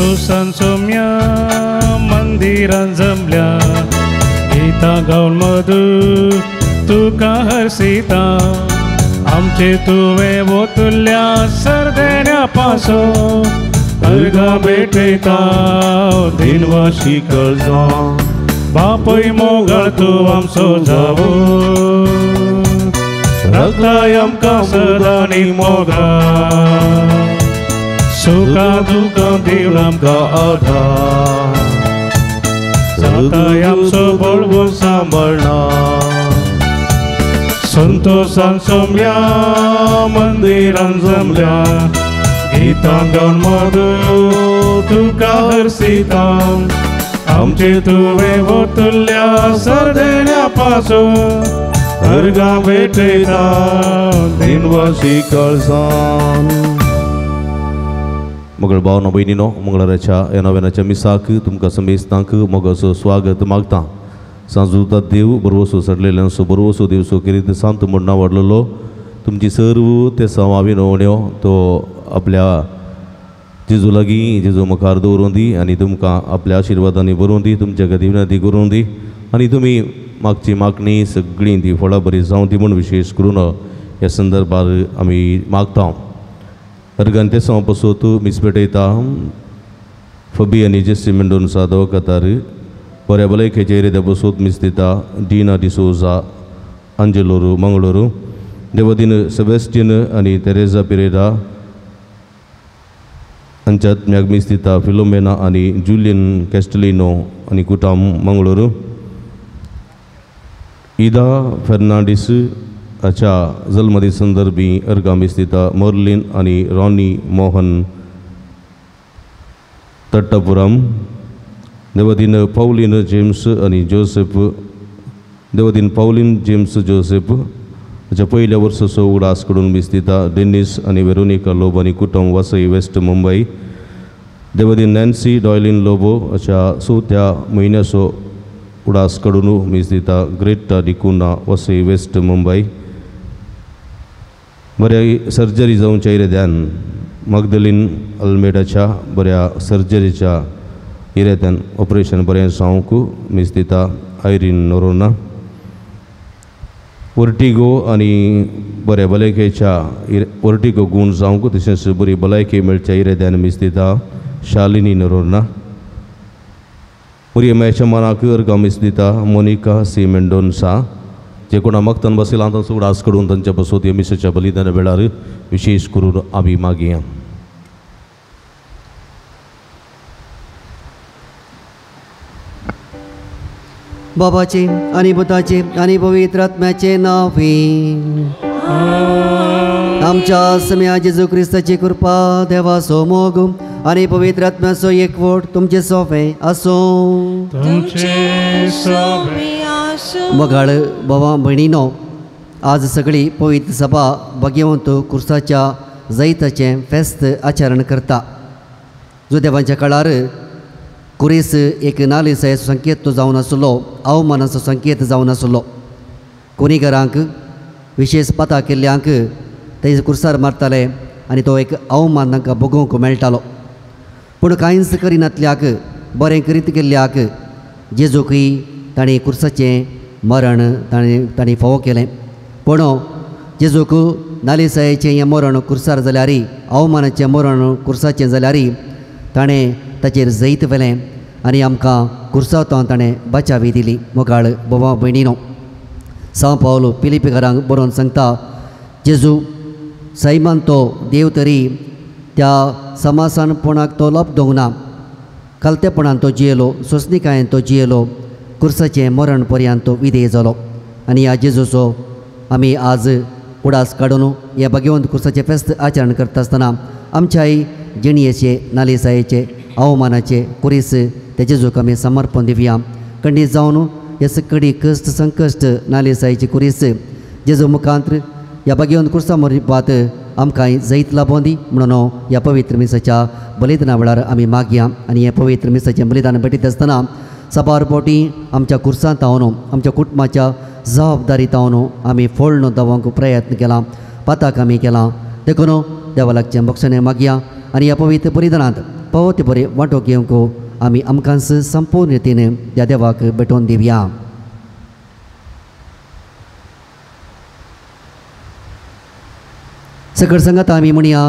संतोषान सोम्या मंदिरान जमल्या गीतां गावन मधू तुका हरसिता आमचे तुवें वोतुल्या सरदेण्या पासो अर्घा भेटयता दिनवाशी कळजा बापूय मोगाळ तूं आमचो जावो रगताय आमकां सदांनी मोगा सुखा दुखां दिवन आमकां आधार जाताय आमचो बळवो सांबाळना संतोषान सोम्या मंदिरान जमल्या गीतां गावन मधू तुका हरसिता आमचे तुवें वोतुल्या सरदेण्या पासो अर्घा भेटयता दिनवासी कळसान. मगळ भावना भयणीनो मंगळाराच्या ह्या नव्यानाच्या मिसाक तुमकां समेस्तांक मोगाचो स्वागत मागता. सांजुता देव बरवसो सडलेल्यांचो बरवसो देवसो केरीत सांत म्हूण नांव वाडलेलो तुमची सर्व ते सवावी नवण्यो तो आपल्या जेजू लागीं जेजू मुखार दवरूं दी आनी तुमकां आपल्या आशिर्वादांनी बरोवं दी, तुमच्या खातीर विनंती करूं दी आनी तुमी मागची मागणी सगळीं ती फळां बरी जावं दी म्हूण विशेश करून ह्या संदर्भार आमी मागता. अर्गान ते सांव पसोत मीस भेटयता फबी आनी जेसी मेंडोन्सा दवकतार बऱ्या भलायकेचे एरिया बसोत मीस दिता डिना डिसोजा अंजेलोरू मंगळुरू देवदीन सेबेस्टियन आनी तेरेजा पिरेरा हांच्यात म्याग मीस दिता फिलोमेना आनी जुलियन कॅस्टलिनो आनी कुटाम मंगळुरू इदा फेर्नांडीस हाच्या जल्मदी संदर्भी अर्गां मीस दिता मर्लिन आनी रॉनी मोहन तट्टपुरम देवदीन पावलीन जेम्स आनी जोसेफ देवदीन पावलीन जेम्स जोसेफ हाच्या पयल्या वर्साचो उगडास कडून मीस दिता डेनिस आनी वेरोनिका लोबो आनी कुटुंब वसई वेस्ट मुंबय देवदीन नॅन्सी डॉयलीन लोबो हाच्या चवथ्या म्हयन्याचो उडास कडून मीस दिता ग्रेटा डिकुना वसई वेस्ट मुंबय बऱ्या सर्जरी जावच्या इराद्यान मगदलीन अल्मेडाच्या बऱ्या सर्जरीच्या इराद्यान ऑपरेशन बरें जावंक मीस दिता आयरीन नोरोना वर्टिगो आनी बऱ्या भलायकेच्या वर्टिगो गूण जावंक तशेंच बरी भलायकी मेळच्या इराद्यान मीस दिता शालिनी नोरोना मुरियमाच्या मनाक अर्गां मीस दिता मोनिका सी मेंडोन्सा जे कोणा मगतान बसयला तांचो उगडास कडून तांच्या बसोत ह्या मिसाच्या बलिदाना वेळार विशेश करून आमी मागया. बाबाचे आनी पुताचे आनी पवित्र आत्म्याचे नांवे आमच्या सम्या जेजू क्रिस्ताची कृपा देवाचो मोग आनी पवित्र आत्म्याचो एकवट तुमचे सोंपें आसूं. मोगाळ बाबा भयणीनो, आज सगळी पवित्र सभा भाग्यवंत कुर्साच्या जैताचें फेस्त आचरण करता. जुदेवांच्या काळार कुरीस एक नालिसायेचो संकेत तो जावन आसलो, अवमानाचो संकेत जावन आसलो. कोनीगरांक विशेष पाता केल्ल्यांक ते कुर्सार मारताले आनी तो एक अवमान तांकां भोगोवंक मेळटालो. पूण कांयच करिनातल्याक बरें करीत केल्ल्याक जेजूकय ताणें कुर्साचें मरण ताणें फावो केलें. पूण जेजूक नालिसायेचें हें मरण कुर्सार जाल्यार, अवमानाचें मरण कुर्साचें जाल्यार ताणें ताचेर जैत व्हेलें आनी आमकां कुर्सांतल्यान ताणें बचावी दिली. मोगाळ बाबा भयणीनो, सांव पावलो पिलिपीकारांक बरोवन सांगता, जेजू सैमान तो देव तरी त्या समासानपणाक तो लब्दोंक ना, खालतेपणान तो जियेलो, सोंसणिकायेन तो जियेलो, कुर्साचें मरण पर्यंत तो विधेय जालो. आनी ह्या जेजूचो आमी आज उडास काडून ह्या भाग्यवंत कुर्साचें फेस्त आचरण करता आसतना आमच्याय जिणयेचे नालिसायेचे अवमानाचे कुरीस त्या जेजूक आमी समर्पण दिवया. खंडीत जावन हे सकडी कश्ट संकश्ट नालिसायेचे कुरीस जेजू मुखांत्र ह्या भाग्यवंत कुर्सा मोरपात आमकां जैत लाभों दी म्हणून ह्या पवित्र मिसाच्या बलिदाना वेळार आमी मागया. आनी हें पवित्र मिसाचें बलिदान भेटयता आसतना साबार फावटी आमच्या कुर्सांत तावन आमच्या कुटुंबाच्या जबाबदारी तावन आमी फोडणू दावंक प्रयत्न केला, पाताक आमी केला. देखून देवा लागचें बक्षणें मागया आनी ह्या पवित्र बलिदानांत फावो ते बरें वांटो घेवंक आमी आमकांच संपूर्ण रितीन त्या देवाक भेटोवन दिवया. सकळ संगात आमी म्हणया,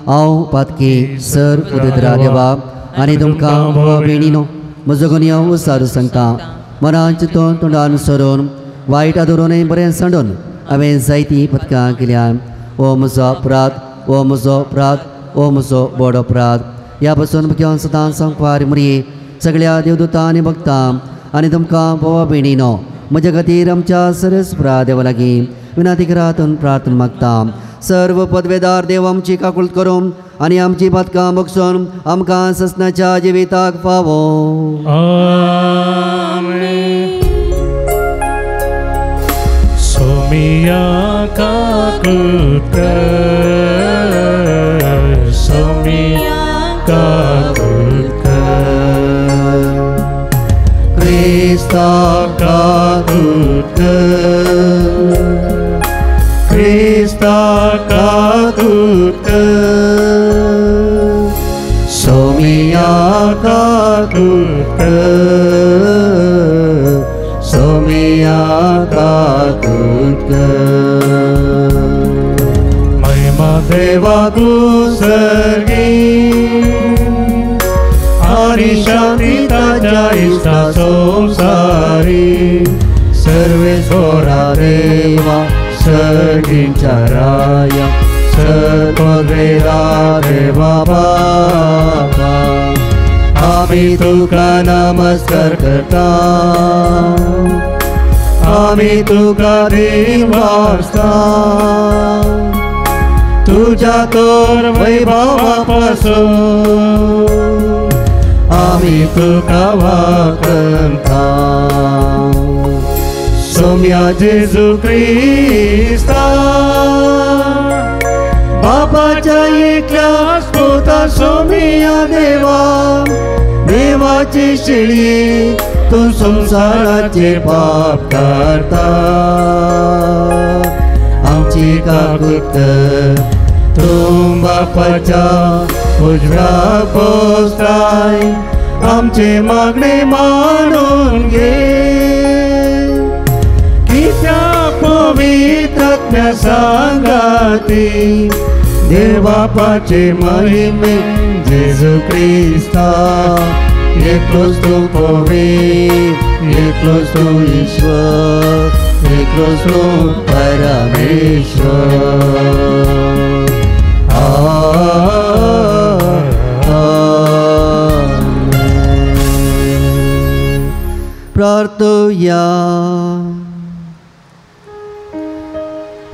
हांव पातकी सर उदेत्रा देवा आनी तुमकां भावा भयणीनो म्हजो गुन्यांव उसारू सांगता. मनान चिंतून तोंडान सरून वायट आदरून बरें सांडून हांवें जायतीं पदकां केल्या. ओ म्हजो अपराध, ओ म्हजो अपराध, ओ म्हजो व्हड अपराध. ह्या पासून म्हज्या सदां संकवार मुरये सगळ्या देवदूतां आनी भक्तां आनी तुमकां भावा भयणीनो म्हज्या खातीर आमच्या सरस्परा देवा लागीं विनाती करात प्रार्थना मागता. सर्व पदवेदार देव आमची काकुळट करून आनी आमची पातकां बगसून आमकां ससनाच्या जिविताक फावो. आमेन. सोमिया काकुळट कर, सोमिया काकुळट कर, क्रिस्ता काकुळट कर, क्रिस्ता काकुळट कर, सोमिया काकुळट कर, सोमिया काकुळट कर. महिमा देवाकू सर्गी आनी शांती ताच्या इश्टा संवसारी. सर्वेश्वरा देवा सर्गींच्या राया सत्पदवेदा देवा बापा आमी तुका नमस्कार करता, आमी तुका दिवासता. तुज्या तर वैभवा पासून आमी तुका वाकता. सोम्या जेजू क्रिस्ता बापाच्या एकल्या पुता सोमिया देवा देवाची शिळी तूं संवसाराचे पाप काडटा. आमची काकूट कर, तूं बापाच्या उजव्या बसताय आमचे मागणे मानून घे. कित्याक पवित्र आत्म्या सांगाती देवबापाचे महिमे जेजू क्रिस्ता. एकलोच तूं पवित्र, एकलोच तूं ईश्वर, एकलोच तूं परमेश्वर. आमेन. प्रार्थुया.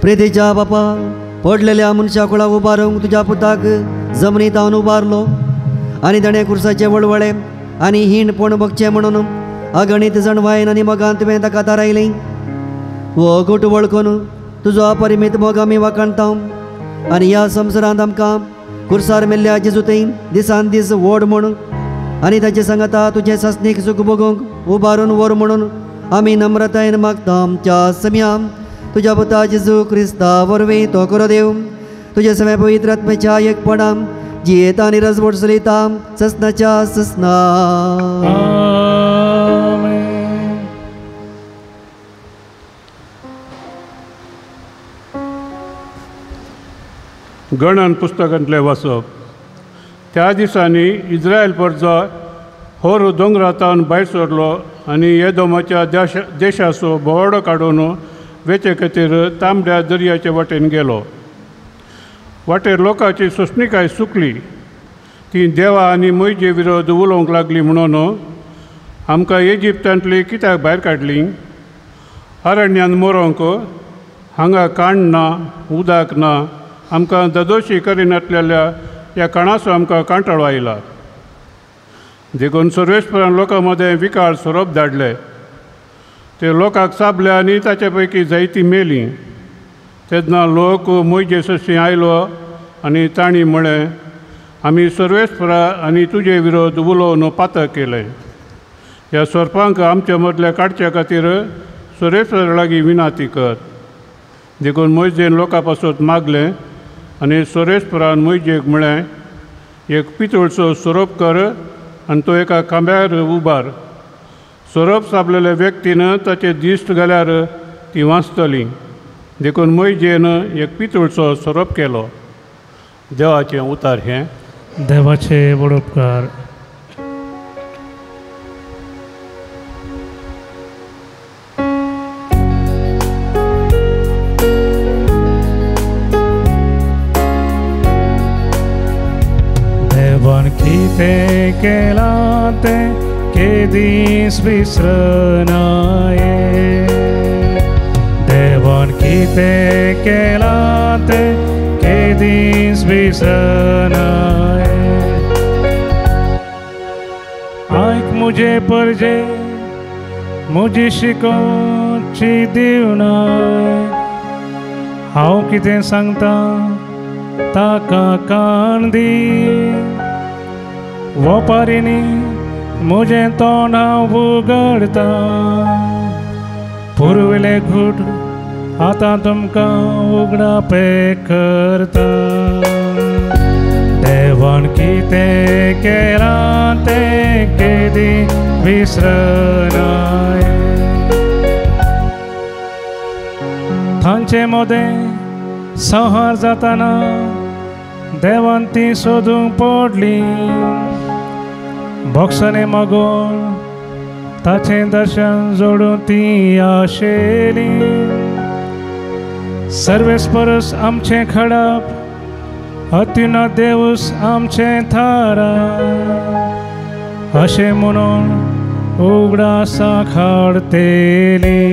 प्रेतेच्या बापा पडलेल्या मनशा कुळाक उबारूंक तुज्या पुताक जमनीत हांव उबारलो आनी ताणें कुर्साचे वळवळे आनी हीणपण भोगचें म्हणून अगणीत जाणवायन आनी मोगान तुवें ताका थारायलें. हो गोट वळखून तुजो अपरिमीत मोग आमी वाखाणता आनी ह्या संवसारांत आमकां कुर्सार मेल्ल्या जेजू थंय दिसान दीस व्हड म्हूण आनी ताचे सांगाता तुजें सासणीक सूख भोगूंक उबारून व्हर म्हणून आमी नम्रतायेन मागता. आमच्या सम्याम तुज्या पुता जेजू क्रिस्ता वरवीं तो करो देव तुज्या सगळ्या पवित्र आत्म्याच्या एकपणान जियेता आनी रजवट चलयता ससनाच्या ससना. गणन पुस्तकांतलें वाचप. त्या दिसांनी इस्रायल परजा होर दोंगरांतावन भायर सरलो आनी येदोमाच्या देशाचो भोंवडो काडून वेचे खातीर तांबड्या दर्याचे वाटेन गेलो. वाटेर लोकांची सोंसणीकाय सुकली. ती देवा आनी मोयजे विरोध उलोवंक लागली म्हणून आमकां इजिप्तांतली कित्याक भायर काडली? अरण्यान मरोंक हांगा काण ना, उदक ना, आमकां ददोशी करिनातलेल्या ह्या काणाचो आमकां कांटाळो आयला. देखून सर्वेस्परान लोकां मदें विकाळ सोरोप धाडले. ते लोकांक चाबले आनी ताचे पैकी जायतीं मेलीं. तेन्ना लोक मोयजे सशी आयलो आनी तांणी म्हळें, आमी सर्वेस्परा आनी तुजे विरोध उलोवन पातक केलें. ह्या सोरपांक आमचे मदले काडचे खातीर सर्वेस्परा लागीं विनाती कर. देखून मोयजेन लोकां पासून मागलें आनी सर्वेस्परान मोयजेक म्हळें, एक पितूळचो सोरोप कर आनी तो एका खांब्यार उबार. सोरोप सापलेल्या व्यक्तीन ताचे दिश्ट घाल्यार ती वांचतली. देखून मोहिजेन एक पितूळचो सोरोप केलो. देवाचें उतार हें. देवाचे व्हड उपकार. देवान कितें केलां तें केदीस विसरनाये. देवान कितें केलां तें केदीस विसरनाये. आयक मुजे परजे मुजी शिकोवची दिवनाय. हांव कितें सांगता ताका कान दी. वपारींनी मुजें तोंड हांव उगडता. पुर्विल्ले घूट आतां तुमकां उगडापे करता. देवान कितें केलां तें केदी विसरनाये. तांचे मदें संहार जाताना देवान ती सोदूंक पडली. बॉक्सांनी मागोवन ताचें दर्शन जोडून ती आशेली. सर्वेस परस आमचें खडप अत्युन्नत देवूस आमचें थारा. अशें म्हणून उगडासा काडटेली.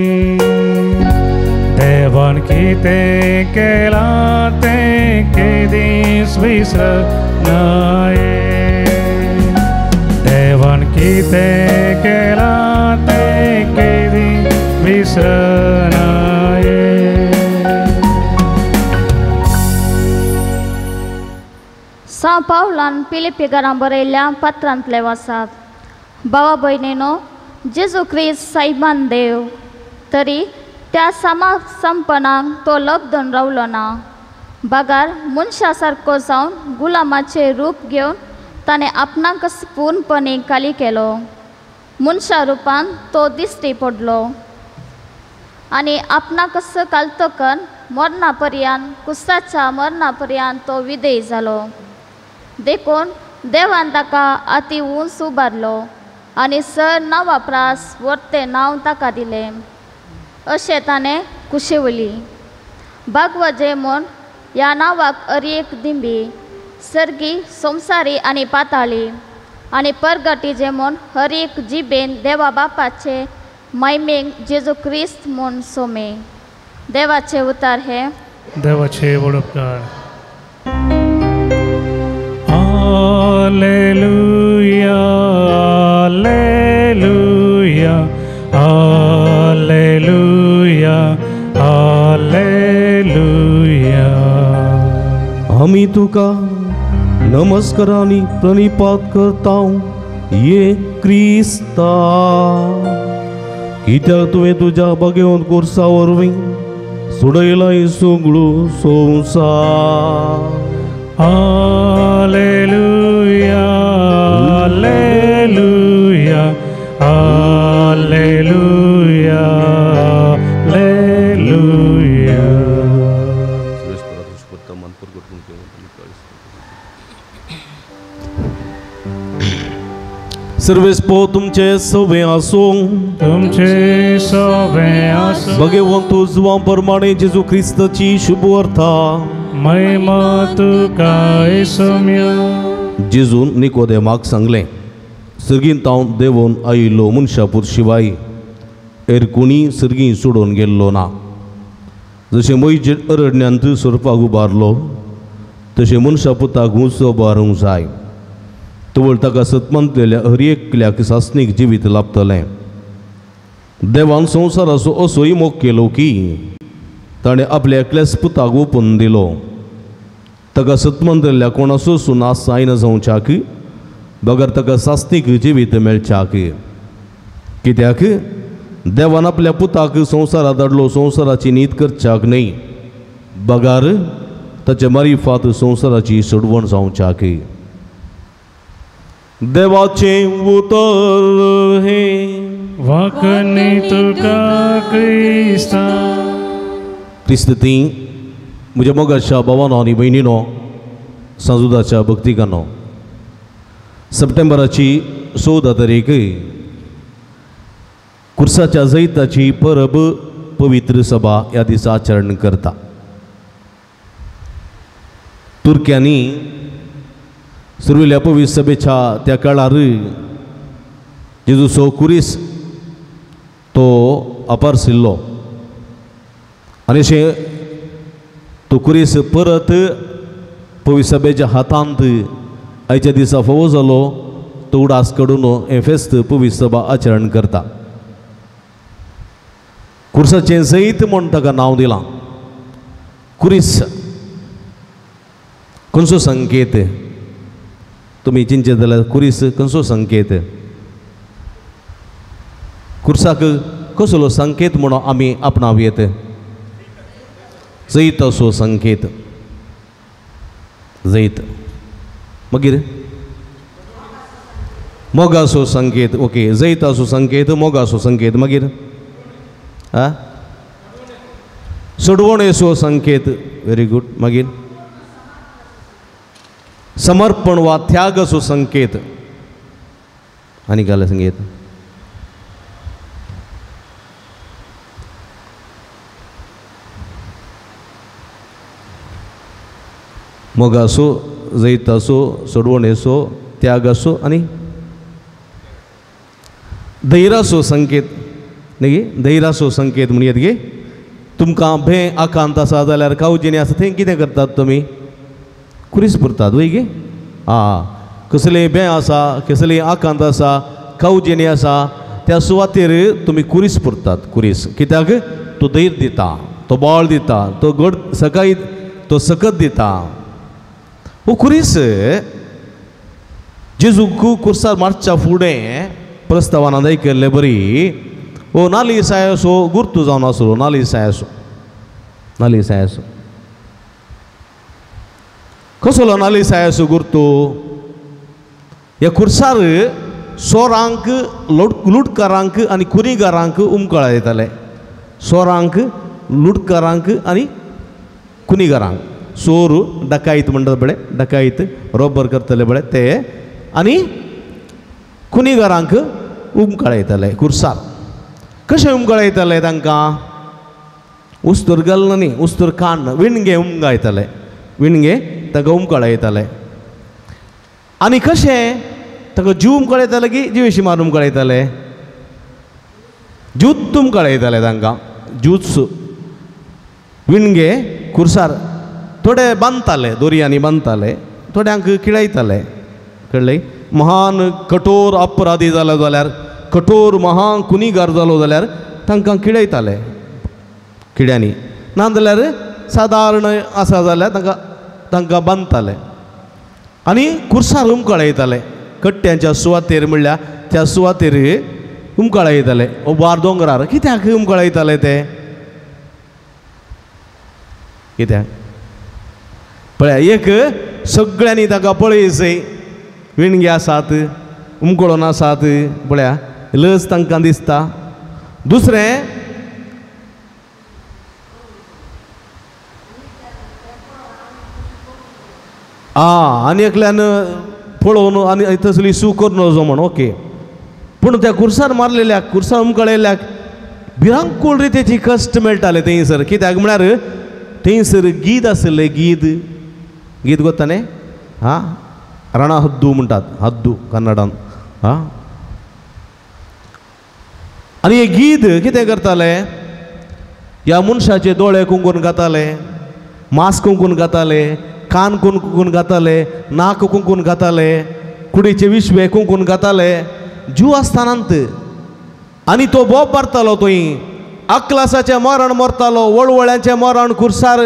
देवान कितें केलां तें केदीस विसरनाये. देवान कितें केलां तें केदीस विसरनाये. सां पावलान फिलिप्पी घरां बरयल्ल्या पत्रांतले वासात. भावा भयणीनो, जेजू क्रिस्त सायबान देव तरी त्या सामा संपनाक तो लब्धून रावलो ना. बगार मनशा सारको जावन गुलामाचें रूप घेवन ताणें आपणाकच पूर्णपणे खाली केलो. मनशा रुपान तो दिश्टी पडलो आनी आपणाकच कालतकन मरणा पर्यंत कुस्ताच्या मरणा पर्यंत तो विधेय जालो. देखून देवान ताका आती उंच उबारलो आनी सर नांवा प्रास वर्तें नांव ताका दिलें. अशें ताणें कुशेवली भागवजे म्हूण ह्या नांवाक अरेक दिंबी सर्गी संवसारी आनी पाताळी आनी परगटीजे म्हूण हर एक जिबेन देवा बापाचे मैमेक जेजू क्रिस्त म्हूण सोमे. देवाचे उतार हे. देवाचे व्हड उपकार. Alleluia, alleluia, alleluia, alleluia. आमी तुका नमस्कार आनी प्रणिपात करता ये क्रिस्ता, कित्याक तुवें तुज्या भाग्यवंत कोर्सा वरवीं सोडयला सगळो संवसार. Alleluia, alleluia, alleluia, alleluia. सर्वेस्पो तुमचे सवे आसूं, तुमचे सवे आसूं. भगवंत जुवां प्रमाणे जेजू क्रिस्ताची शुभ अर्था. महिमा तुका येसुम्या. जेजून निकोदेमाक सांगलें, सर्गींत हांव देवून आयिल्लो मनशापूर शिवाय हेर कोणी सर्गीं सोडून गेल्लो ना. जशें मोहिजेर अरण्यांत सोरपाक उबारलो तशें मनशा पुताक उंच उबारूंक जाय. तवळ ताका सतमंतलेल्या हर एकल्याक सासणीक जिवीत लाभतलें. देवान संवसाराचो असोय मोग केलो की ताणें आपल्या एकल्याच पुताक ओपून दिलो. ताका सतमंतलेल्या कोणाचोच नाश जायना जावच्याक बगर ताका सासणीक जिवीत मेळच्याक. कित्याक देवान आपल्या पुताक संवसारात धाडलो संवसाराची नीत करच्याक न्हय, बगार ताचे मारिफात संवसाराची सोडवण जावच्याक. देवाचें उतर हें वाकनी तुका क्रिस्ता. क्रिस्त ती म्हज्या मोगाच्या भावानो आनी भयणीनो, सांजुदाच्या भक्तिकानो, सप्टेंबराची 14 तारीख कुर्साच्या जैताची परब पवित्र सभा ह्या दिसा आचरण करता. तुर्क्यांनी सुरवेल्या पवित्र सभेच्या त्या काळार जेजूचो कुरीस तो अपारशिल्लो आनी अशें तो कुरीस परत पवित्र सभेच्या हातांत आयच्या दिसा फावो जालो. तो उडास काडून हें फेस्त पवित्र सभा आचरण करता. कुर्साचें जैत म्हूण ताका नांव दिलां. कुरीस खंयचो संकेत? तुमी चिंतचे जाल्यार कुरीस खंयचो संकेत? कुर्साक कसलो संकेत म्हणून आमी आपणावयेत? जैत असो संकेत. जैत मागीर मोगाचो संकेत. ओके, जैताचो संकेत, मोगाचो संकेत. मागीर आ सोडवणेचो संकेत. Very good. मागीर समर्पण वा त्यागाचो संकेत. आनी काय संकेत? मोगाचो, जैताचो, सोडवणेचो, त्यागाचो आनी धैर्याचो संकेत. न्ही, धैर्याचो संकेत म्हणयेत गे. तुमकां भें आकांत आसा जाल्यार कावजेनी आसा थंय कितें करतात तुमी? कुरीस पुरतात वय गे. आं, कसलें भें आसा, कसलें आकांत आसा, कावजेनी आसा, त्या सुवातेर तुमी कुरीस पुरतात. कुरीस कित्याक? तो धैर्य दिता, तो बळ दिता, तो घड सकाळी तो सकत दिता. हो कुरीस जेजूक कुर्सार मारच्या फुडें प्रस्तावान आयकल्ले बरी हो नाली सायासो गुर्तू जावन आसलो. नाली सायासो, नाली सायासो कसलो नाली सायासो गुर्तू? ह्या कुर्सार सोरांक, लुटकारांक आनी कुनिगारांक उमकळा येताले. सोरांक, लुटकारांक आनी कुनिगारांक. सोर डकायत म्हणटात पळय, डकायत रोबर करतले पळय ते, आनी कुनिगारांक उमकळायताले कुर्सार. कशें उमकळायताले तांकां? उस्तूर घालना न्ही, उस्तूर काण्ण विणगे उमगायताले, विणगे तांकां उमकळायताले. आनी कशें तांकां जीव उमकळायताले की जिवेशी मारून उमकळायताले? ज्यूत उमकळायताले तांकां, ज्यूच विणगे कुर्सार. थोडे बांदताले, दोरयांनी बांदताले, थोड्यांक किळायताले. कळ्ळें? महान कठोर अपराधी जालो जाल्यार, कठोर महान कुनिगार जालो जाल्यार तांकां किळायताले किड्यांनी. ना जाल्यार सादारण आसा जाल्यार तांकां तांकां बांदताले आनी कुर्सार उमकळायताले. कट्ट्यांच्या सुवातेर म्हणल्यार त्या सुवातेर उमकळायताले. उबार दोंगरार कित्याक उमकळायताले ते? कित्याक? पळय, एक सगळ्यांनी ताका पळयचें, विणगे आसात, उमकळोन आसात, पळया लज तांकां दिसता. दुसरें आं, आनी एकल्यान पळोवन आनी तसली सूख करून वचो म्हण. ओके, पूण त्या कुर्सार मारलेल्याक, कुर्सार उमकळयल्ल्याक भिरांकूळ रितीची कश्ट मेळटाले थंयसर. कित्याक म्हळ्यार थंयसर गीद आसलें. गीद, गीद गोत्ता न्ही? आं, राणा हद्दू म्हणटात, हद्दू कन्नडान. आं, आनी हे गीद कितें करताले? ह्या मनशाचे दोळे कुंकून घाताले, मास्क कुंकून घाताले, कान कुंकून घाताले, नाक कुंकून घाताले, कुडीचे विश्वे कुंकून घाताले. जीव आसतानांत. आनी तो बोब मारतालो थंय, अकलासाचें मरण मरतालो, वळवळ्यांचें मरण कुर्सार,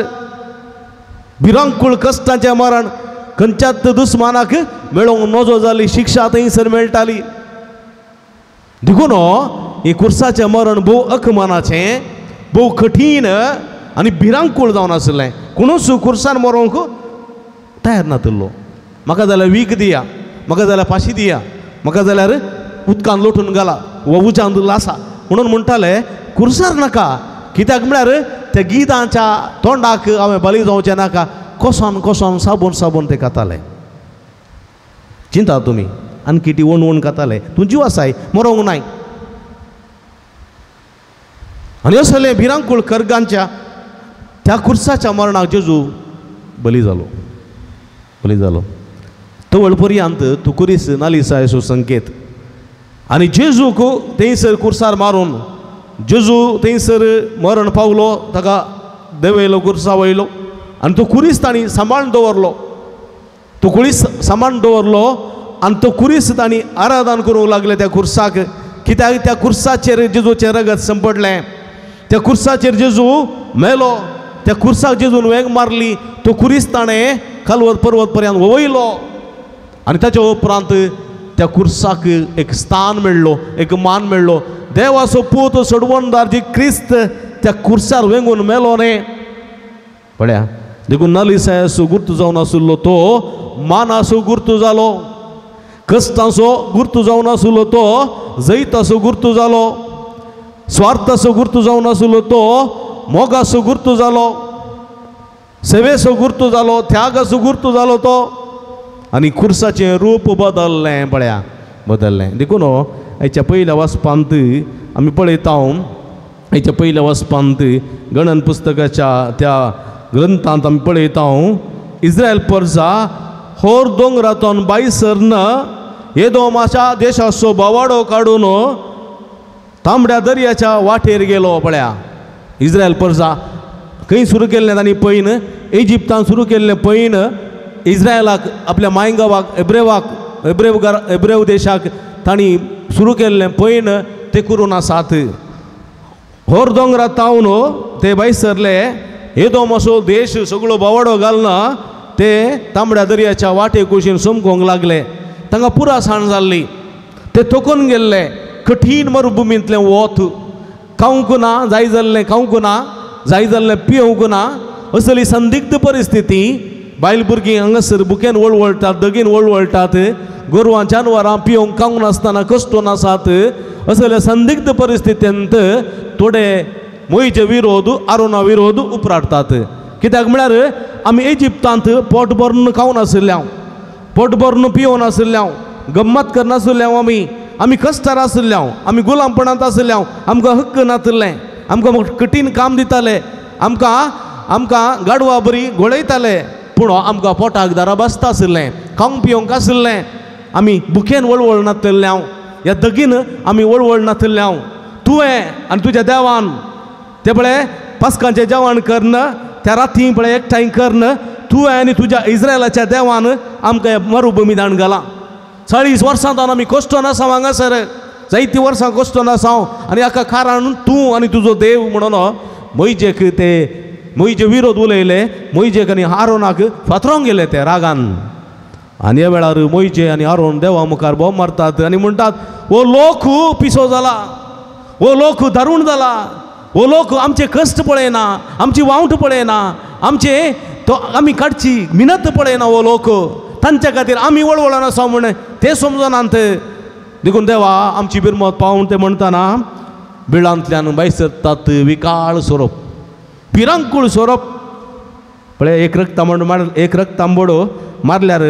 भिरांकूळ कश्टांचें मरण. खंयच्याच दुस्मानाक मेळोवंक नजो जाली शिक्षा थंयसर मेळटाली. देखून हें कुर्साचें मरण भोव अकमानाचें, भोव कठीण आनी भिरांकूळ जावन आसलें. कोणूच कुर्सान मरोंक तयार नातिल्लो. म्हाका जाल्यार वीख दिया, म्हाका जाल्यार फांशी दिया, म्हाका जाल्यार उदकान लोटून घाला वा उज्यान लासा म्हणून म्हणटाले कुर्सार नाका. कित्याक म्हळ्यार त्या गिदांच्या तोंडाक हांवें बली जावचें नाका. कोसोन कोसोन साबून साबून ते खाताले. चिंता तुमी आनी ती ओण ओण खाताले. तूं जीव आसाय मरोंक नाय. आनी असले भिरांकूळ खर्गांच्या त्या कुर्साच्या मरणाक जेजू बली जालो, बली जालो. तवळ पर्यंत तूं कुरीस नालिसायचो संकेत. आनी जेजूक थंयसर कुर्सार मारून जेजू थंयसर मरण पावलो, ताका देंवयलो कुर्सा वयलो आनी तो कुरीस तांणी सांबाळून दवरलो. तो कुरीस सांबाळून दवरलो आनी तो कुरीस तांणी आराधन करूंक लागले त्या कुर्साक. कित्याक त्या कुर्साचेर जेजूचें रगत संपडलें, त्या कुर्साचेर जेजू मेलो, त्या कुर्साक जेजून वेंग मारली. तो कुरीस ताणें कालवत पर्वत पर्यंत वयलो आनी ताच्या उपरांत त्या कुर्साक एक स्थान मेळ्ळो, एक मान मेळ्ळो. देवाचो पूत सोडवणदार जी क्रिस्त त्या कुर्सार वेंगून मेलो न्ही पळया. देखून नालिसायाचो गुर्तू जावन आशिल्लो तो मानाचो गुर्तू जालो, कश्टांचो गुर्तू जावन आशिल्लो तो जैताचो गुर्तू जालो, स्वार्थाचो गुर्तू जावन आशिल्लो तो मोगाचो गुर्तू जालो, सेवेचो गुर्तू जालो, त्यागाचो गुर्तू जालो तो. आनी कुर्साचें रूप बदल्लें पळया, बदल्लें. देखून हाच्या पयल्या वाचपांत आमी पळयता, हाच्या पयल्या वाचपांत गणन पुस्तकाच्या त्या ग्रंथांत आमी पळयता, इस्रायल परजा होर दोंगरातून भायर सरन येदोमाच्या देशाचो बोवाडो काडून तांबड्या दर्याच्या वाटेर गेलो पळया. इस्रायल परजा खंय सुरू केल्लें तांणी पैन, इजिप्तान सुरू केल्लें पैन इस्रायलाक आपल्या मायगांवाक एब्रेवाक एब्रेव देशाक तांणी सुरू केल्लें पैन ते करून आसात. होर दोंगरा तावन ते भायर सरले, येदोम असो देश सगळो बोवाडो घालना ते तांबड्या दर्याच्या वाटे कुशीन समकोंक लागले. तांकां पुरा साण जाल्ली, ते थकून गेल्ले. कठीण मरुभुमींतलें वत खावंक ना, जाय जाल्लें खावंक ना, जाय जाल्लें पिवंक ना, असली संदिग्ध परिस्थिती. बायल भुरगीं हांगासर बुकेन वळवळटात, दगीन वळवळटात, गोरवां जानवरां पिवंक खावंक नासतना कश्टून आसात. असल्या संदिग्ध परिस्थितींत थोडे मोयचे विरोध आरोना विरोध उपराटतात. कित्याक म्हळ्यार आमी इजिप्तांत पोट भरून खावन आशिल्ले, पोट भरून पिवन आशिल्ले, गम्मत करनाशिल्ले, आमी आमी कश्टार आशिल्ले, आमी गुलामपणांत आशिल्ले, आमकां हक्क नाशिल्लें, आमकां कठीण काम दिताले, आमकां आमकां गाडवा बरी घोळयताले, पूण आमकां पोटाक दारा बसता आशिल्लें, खावंक पिवंक आशिल्लें. आमी भुकेन वळवळ नाशिल्ले, ह्या दगीन आमी वळवळ नाशिल्ले. तुवें आनी तुज्या देवान ते पळय पास्कांचें जेवण करून त्या राती पळय एकठांय करून तुवें आनी तुज्या इस्रायलाच्या देवान आमकां मरुभुमी दाण घालां. 40 वर्सां तावन आमी कश्टोन आसा हांगासर, जायतीं वर्सां कश्टोन आसा आनी हाका कारण तूं आनी तुजो देव म्हणून मोयजेक ते मोयजे विरोध उलयले. मोयजेक आनी आरोनाक फातरोंक गेले ते रागान. आनी ह्या वेळार मोयजे आनी आरोन देवा मुखार बोब मारतात आनी म्हणटात, हो लोक पिसो जाला, हो लोक दारूण जाला, हो लोक आमचे कश्ट पळयना, आमची वावट पळयना, आमचे तो आमी काडची मिनत पळयना, हो लोक तांच्या खातीर आमी वळवळून आसा म्हण ते समजनात. देखून देवा आमची बिरमत पावून ते म्हणटाना बिळांतल्यान भायर सरतात विकाळ सोरोप, भिरांकूळ सोरोप. पळय एक रक्तांबोड मार, एक रक्तांबोडो मारल्यार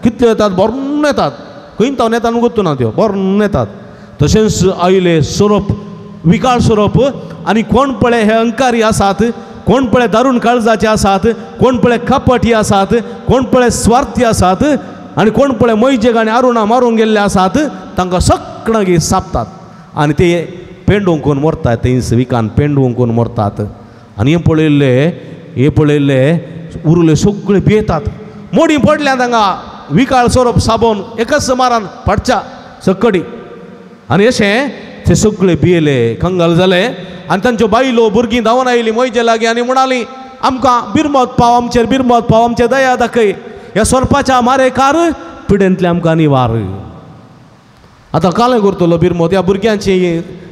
कितल्यो येतात, भरून येतात, खंय तावन येतात गोत्तू ना त्यो भरून येतात. तशेंच आयले सोरोप, विकाळ सोरोप. आनी कोण पळय हे अंकारी आसात, कोण पळय दारूण काळजाचे आसात, कोण पळय कपटी आसात, कोण पळय स्वार्थी आसात आनी कोण पळय मोयजेक आनी आरुणा मारूंक गेल्ले आसात, तांकां सगळ्यांक सापतात आनी ते पेंडूंक मरतात, थंयस विकान पेंडूंक मरतात. आनी हें पळयल्ले, हें पळयल्ले उरले सगळे पियेतात, मोडी पडल्या तांकां विकाळ सोरोप साबोन एकच मारान फाटच्या सकडी. आनी अशें ते सगळे पियेले, कंगाल जाले. आनी तांच्यो बायलो भुरगीं धांवन आयलीं मोयजे लागीं आनी म्हणालीं, आमकां बिरमत पाव, आमचेर बिरमत पाव, आमचेर दया दाखय, ह्या सोरपाच्या मारेकार पिडेंतले आमकां निवार. आतां कालें करतलो बिरमत, ह्या भुरग्यांची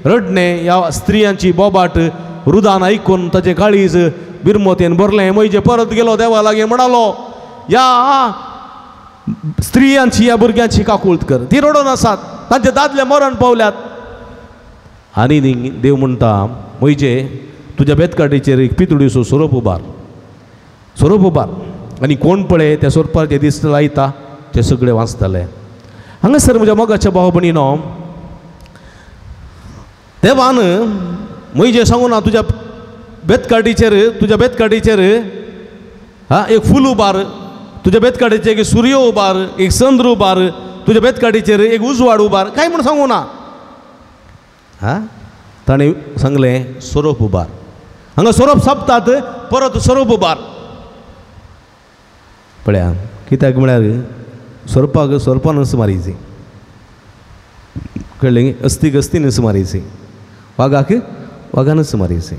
रडणें, ह्या स्त्रियांची बोबाट रुदान आयकून ताचें काळीज बिरमोतेन भरलें. मोयजे परत गेलो देवा लागीं, म्हणालो, ह्या स्त्रियांची ह्या भुरग्यांची काकूळत कर, ती रडोन आसात, तांचे दादले मरण पावल्यात. आनी देव म्हणटा म्हजे तुज्या बेतकाटीचेर एक पितुळीचो सोरोप उबार, सोरोप उबार आनी कोण पळय त्या सोरपाचे दीस लायता ते सगळे वाचतले. हांगासर म्हज्या मोगाच्या भाव भयणीनो, देवान म्हजे सांगू ना तुज्या बेतकाटीचेर, तुज्या बेतकाटीचेर हा एक फूल उबार, तुज्या बेतकाटीचेर एक सूर्य उबार, एक चंद्र उबार, तुज्या बेतकाटीचेर एक उजवाड उबार, काय म्हूण सांगू ना. हा ताणें सांगलें सोरोप उबार. हांगा सोरोप सोंपतात परत सोरोप उबार. पळया कित्याक म्हळ्यार सोरपाक सोरपानच मारीची, कळ्ळें? अस्तीक अस्तीनच मारीची, वागाक वागानच मारीची.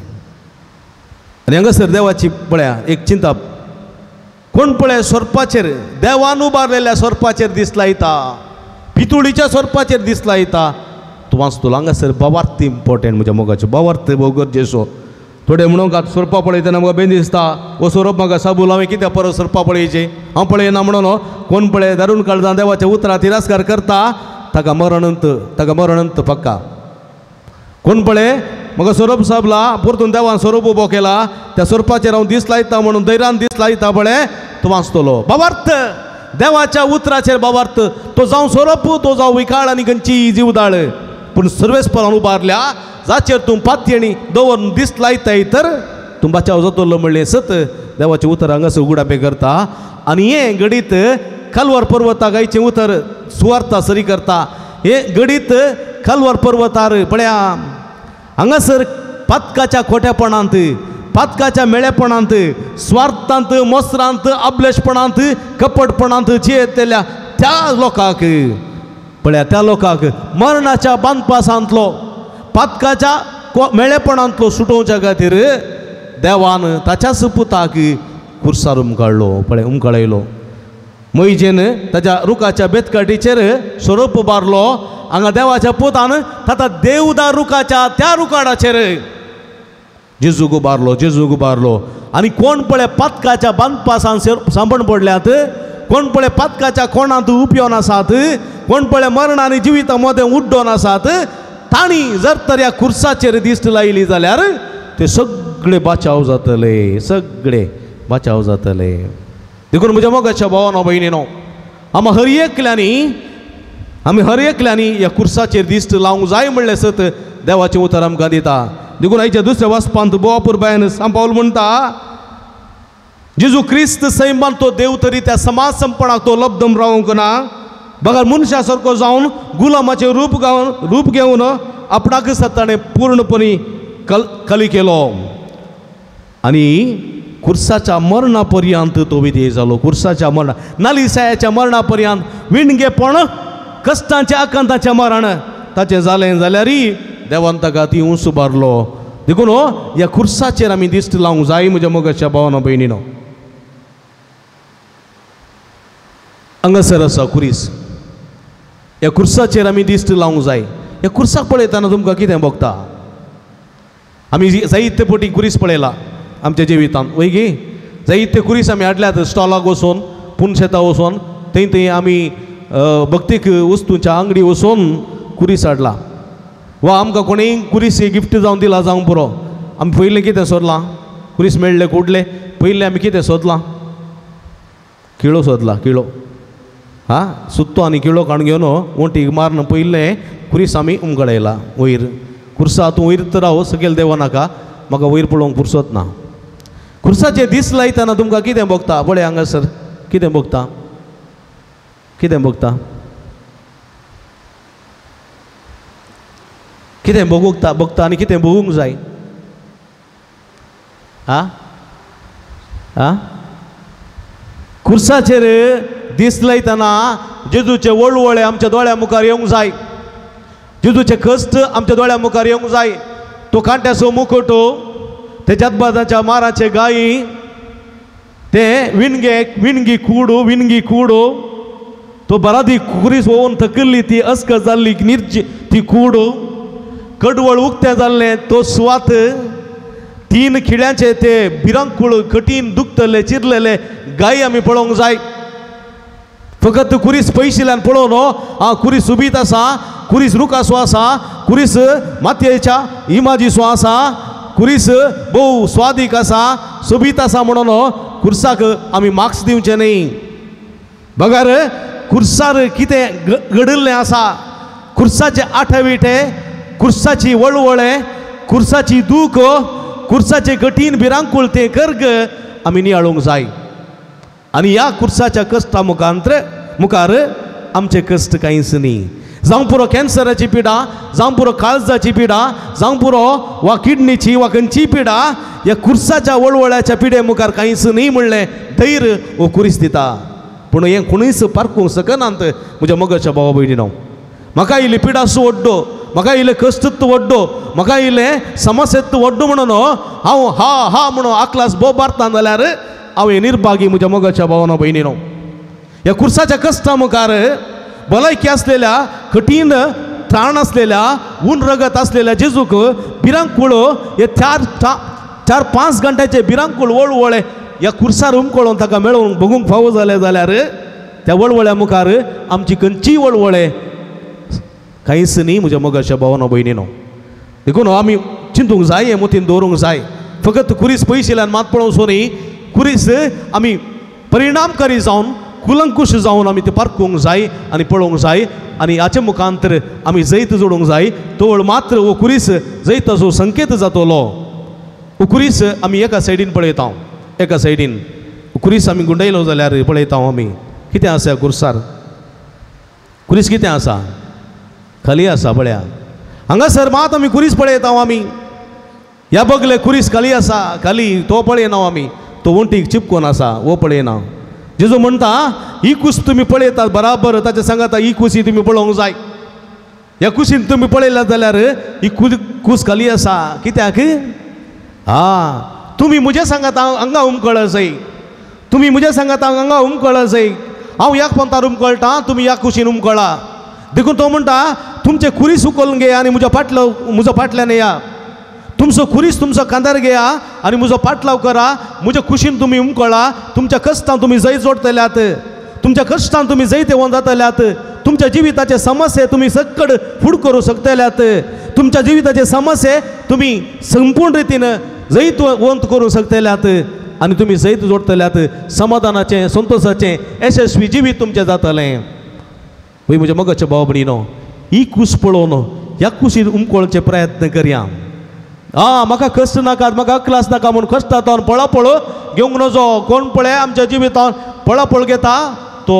आनी हांगासर देवाची पळया एक चिंता, कोण पळय सोरपाचेर, देवान उबारलेल्या सोरपाचेर दीस लायता, पितुळीच्या सोरपाचेर दीस लायता, तूं वाचतलो. हांगासर भावार्थ इम्पोर्टंट म्हज्या मोगाचो, भावार्थ भोव गरजेचो. थोडे म्हणूंक आतां सोरपा पळयतना म्हाका बेन दिसता, हो सोरोप म्हाका साबूल, हांवें कित्याक परत सोरपा पळयचे, हांव पळयना म्हणून कोण पळय दारून काळजान देवाच्या उतरां तिरस्कार करता ताका मरणंत, ताका मरणंत पक्का. कोण पळय म्हाका सोरोप साबला, परतून देवान सोरोप उबो केला, त्या सोरपाचेर हांव दीस लायता म्हणून धैर्यान दीस लायता पळय तूं वाचतलो. भावार्थ देवाच्या उतराचेर भावार्थ, तो जावं सोरोप, तो जावं विकाळ आनी खंयची जीवदाळ, पूण सर्वेस्परान उबारल्या जाचेर तूं पातयेणी दवरून दीस लायताय तर तूं बाचाव जातलो म्हणलें सत देवाचें उतर हांगासर उगडापें करता. आनी हें घडीत कालवार पर्वताक आयचें उतर सुवार्ता सरी करता. हें घडीत कालवार पर्वतार पळया हांगासर पातकाच्या खोट्यापणांत, पातकाच्या मेळेपणांत, स्वार्थांत, मोसरांत, अबलेशपणांत, कपटपणांत जियेतल्या त्या लोकांक पळया, त्या लोकांक मरणाच्या बांदपासांतलो, पातकाच्या मेळेपणांतलो सुटोवच्या खातीर देवान ताच्याच पुताक कुर्सार उमकाळ्ळो, पळय उमकाळयलो. मैजेन ताच्या रुखाच्या बेतकाटीचेर सोरोप उबारलो. हांगा देवाच्या पुतान ताता देवदार रुखाच्या त्या रुखाडाचेर जेजूक उबारलो, जेजूक उबारलो. आनी कोण पळय पातकाच्या बांदपासान सांबण पडल्यात, कोण पळय पातकाच्या कोणांत उपयोन आसात, कोण पळय मरण आनी जिविता मदें उड्डोन आसात, तांणी जर तर ह्या कुर्साचेर दिश्ट लायली जाल्यार ते सगळे बाचाव जातले, सगळे बाचाव जातले. देखून म्हज्या मोगाच्या भावानो भयणीनो, आमी हर एकल्यांनी, आमी हर एकल्यांनी ह्या कुर्साचेर दिश्ट लावंक जाय म्हणलें सत देवाचें उतर आमकां दिता. देखून आयच्या दुसऱ्या वाचपांत बोवापूर बायन सांपावल म्हणटा, जेजू क्रिस्त सैमान तो देव तरी त्या समाज संपणाक तो लब्धम रावंक ना, बगर मनशा सारको जावन गुलामाचें रूप गावन रूप घेवन आपणाकच ताणें पूर्णपणी कली केलो आनी कुर्साच्या मरणा पर्यंत तो विधेय जालो. कुर्साच्या मरणा, नालिसायाच्या मरणा पर्यंत विणगेपण, कश्टांच्या आकांताचें मरण ताचें जालें जाल्यारय देवान ताका ती उंच उबारलो. देखून हो ह्या कुर्साचेर आमी दिश्ट लावंक जाय म्हज्या मोगाच्या भावानो भयणीनो. हांगासर आसा कुरीस, ह्या कुर्साचेर आमी दिश्ट लावंक जाय. ह्या कुर्साक पळयतना तुमकां कितें भोगता? आमी जायते पटी कुरीस पळयला आमच्या जिवितांत, वय गी? जायते कुरीस आमी हाडल्यात स्टॉलाक वचून, पुनशेता वचून, थंय थंय आमी भक्तीक वस्तूंच्या आंगडी वचून कुरीस हाडला, वा आमकां कोणीय कुरीस गिफ्ट जावन दिला जावंक पुरो. आमी पयलें कितें सोदलां? कुरीस मेळ्ळें कुडलें, पयलें आमी कितें सोदलां? किळो सोदला, किळो. हा सुत्तो आनी किळो काडून घेवन वण्टीक मारून पयलें कुरीस आमी उमगडायला वयर. कुर्सा तूं वयर तर राव, सकयल देंवो नाका, म्हाका वयर पळोवंक पुरसत ना. कुर्साचे दीस लायतना तुमकां कितें भोगता? पळय हांगासर कितें भोगता, कितें भोगता, कितें भोगता भोगता आनी कितें भोगूंक जाय? आ आ कुर्साचेर दीस लायतना जेजूचे वळवळे आमच्या दोळ्या मुखार येवंक जाय, जेजूचे कश्ट आमच्या दोळ्या मुखार येवंक जाय. तो कांट्याचो मुखोटो, ते जातबाजाच्या माराचे गायी, ते विणगे विणगी कुडो, विणगी कुडो, तो बरादी कुरीस वोवन थकिल्ली ती अस्कत जाल्ली निर्जी ती कुडो, कडवळ उक्तें जाल्लें तो सुवात, तीन खिळ्यांचे ते भिरांकूळ कठीण दुखतले चिरलेले गायी आमी पळोवंक जाय. फकत कुरीस पयशिल्ल्यान पळोवन आं कुरीस उबीत आसा, कुरीस रुखासो आसा, कुरीस मातयेच्या इमाजीसो आसा, कुरीस भोव स्वादीक आसा, सोबीत आसा म्हणून कुर्साक आमी मार्क्स दिवचे न्ही. बगर कुर्सार कितें घडिल्लें आसा, कुर्साचे आठविटे, कुर्साची वळवळे, कुर्साची दूख, कुर्साचे कठीण भिरांकूळ तें कर्ग आमी नियाळूंक जाय. आनी ह्या कुर्साच्या कश्टा मुखार आमचे कश्ट कांयच न्ही. जावं पुरो कॅन्सराची पिडा, जावं पुरो काळजाची पिडा, जावं पुरो वा किडनीची वा खंयची पिडा, ह्या कुर्साच्या वळवळ्याच्या पिडे मुखार कांयच न्ही म्हणलें धैर्य हो कुरीस दिता. पूण हें कोणूच पारखूंक शकनात म्हज्या मोगाच्या भावा भयणीनो. म्हाका इल्ली पिडासो वड्डो, म्हाका इल्लें कश्टत्व वड्डो, म्हाका इल्लें समस्यत्व वड्डो म्हणून हांव हा हा म्हणून आकलास भोव मारता जाल्यार हांव हें निर्भागी म्हज्या मोगाच्या भावानो भयणीनो. ह्या कुर्साच्या कश्टा मुखार भलायकी आसलेल्या, कठीण त्राण आसलेल्या, ऊन रगत आसलेल्या जेजूक भिरांकूळ हे चार पांच घंट्याचे भिरांकूळ वळवळे ह्या कुर्सार उमकळोन ताका मेळोवन भोगूंक फावो जालें जाल्यार त्या वळवळ्या मुखार आमची खंयचीय वळवळे कांयच न्ही म्हज्या मोगाच्या भावानो भयणीनो. देखून आमी चिंतूंक जाय, हें मतीन दवरूंक जाय. फकत कुरीस पयशिल्ल्यान मात पळोवचो न्ही, कुरीस आमी परिणामकारी जावन कुलंकुश जावन आमी ते पारखूंक जाय आनी पळोवंक जाय आनी हाचे मुखांतर आमी जैत जोडूंक जाय. तोवळ मात्र हो कुरीस जैताचो संकेत जातलो. हो कुरीस आमी एका सायडीन पळयता, एका सायडीन कुरीस आमी गुंडयलो जाल्यार पळयता आमी कितें आसा कुर्सार, कुरीस कितें आसा, खाली आसा. पळया हांगासर मात आमी कुरीस पळयता आमी, ह्या बगले कुरीस खाली आसा, खाली तो पळयना आमी, तो वण्टीक चिपकोन आसा हो पळयना. जेजू म्हणटा ही कूस तुमी पळयतात बराबर, ताच्या सांगाता ही कुशी तुमी पळोवंक जाय. ह्या कुशीन तुमी पळयला जाल्यार ही कूस खाली आसा कित्याक? हा तुमी म्हज्या सांगाता हांगा उमकळ जाय, तुमी म्हज्या सांगाता हांगा उमकळ जाय, हांव ह्या पंथार उमकळटा, तुमी ह्या कुशीन उमकळा. देखून तो म्हणटा तुमचे कुरीस उखलून घेया आनी म्हज्या फाटलो म्हजो फाटल्यान येया, तुमचो कुरीस तुमचो कांदार घेया आनी म्हजो पाटलाव करा, म्हज्या कुशीन तुमी उमकळा, तुमच्या कश्टान तुमी जैत जोडटल्यात, तुमच्या कश्टान तुमी जैत येवन जातल्यात, तुमच्या जिविताचे समस्ये तुमी सक्कड फूड करूं शकतल्यात, तुमच्या जिविताचे समस्ये तुमी संपूर्ण रितीन जैत वंत करूं शकतल्यात आनी तुमी जैत जोडटल्यात, समाधानाचें संतोशाचें यशस्वी जिवीत तुमचें जातलें. वय म्हज्या मोगाच्या भाव भयणीनो, ही कूस पळोवन ह्या कुशीन उमकळचे प्रयत्न करया. आं म्हाका कश्ट नाका, म्हाका क्लास नाका म्हूण कश्टांत पळापळ घेवंक नजो. कोण पळय आमच्या जिवितान पळापळ घेता तो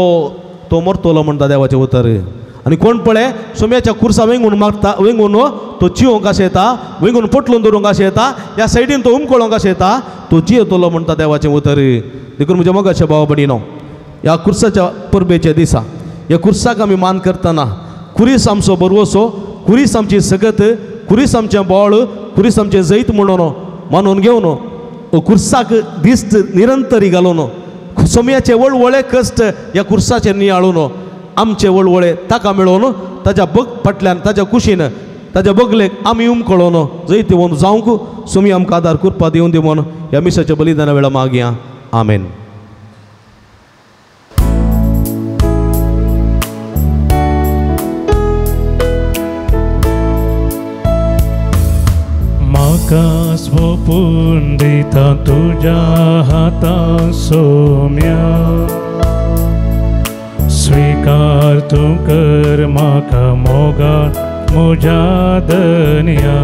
तो मरतलो म्हणटा देवाचें उतर. आनी कोण पळय सोम्याच्या कुर्सा वेंगून मारता, वेंगून तो जिवंक आशें येता, वेंगून पोटलून दवरूंक आशें येता, ह्या सायडीन तो उमकळोंक आशें येता, तो जियेतलो म्हणटा देवाचें उतर. देखून म्हज्या मोगाच्या भावा भयणीनो, ह्या कुर्साच्या परबेच्या दिसा ह्या कुर्साक आमी मान करतना कुरीस आमचो बरवसो, कुरीस आमची सगत, कुरीस आमचें बळ, कुरीस आमचें जैत म्हणून मानून घेवन कुर्साक दिस्त निरंतरी घालून सोम्याचे वळवळे कश्ट ह्या कुर्साचेर नियाळून आमचे वळवळे ताका मेळोवन ताच्या बग फाटल्यान ताच्या कुशीन ताच्या बगलेक आमी उमकळोवन जैत येवन जावंक सोमी आमकां आदार कृपा दिवन दिवन ह्या मिसाच्या बलिदाना वेळा मागया. आमेन. म्हाका सोपून दिता तुज्या हाता सोम्या, स्वीकार तूं कर म्हाका मोगा म्हज्या धनया,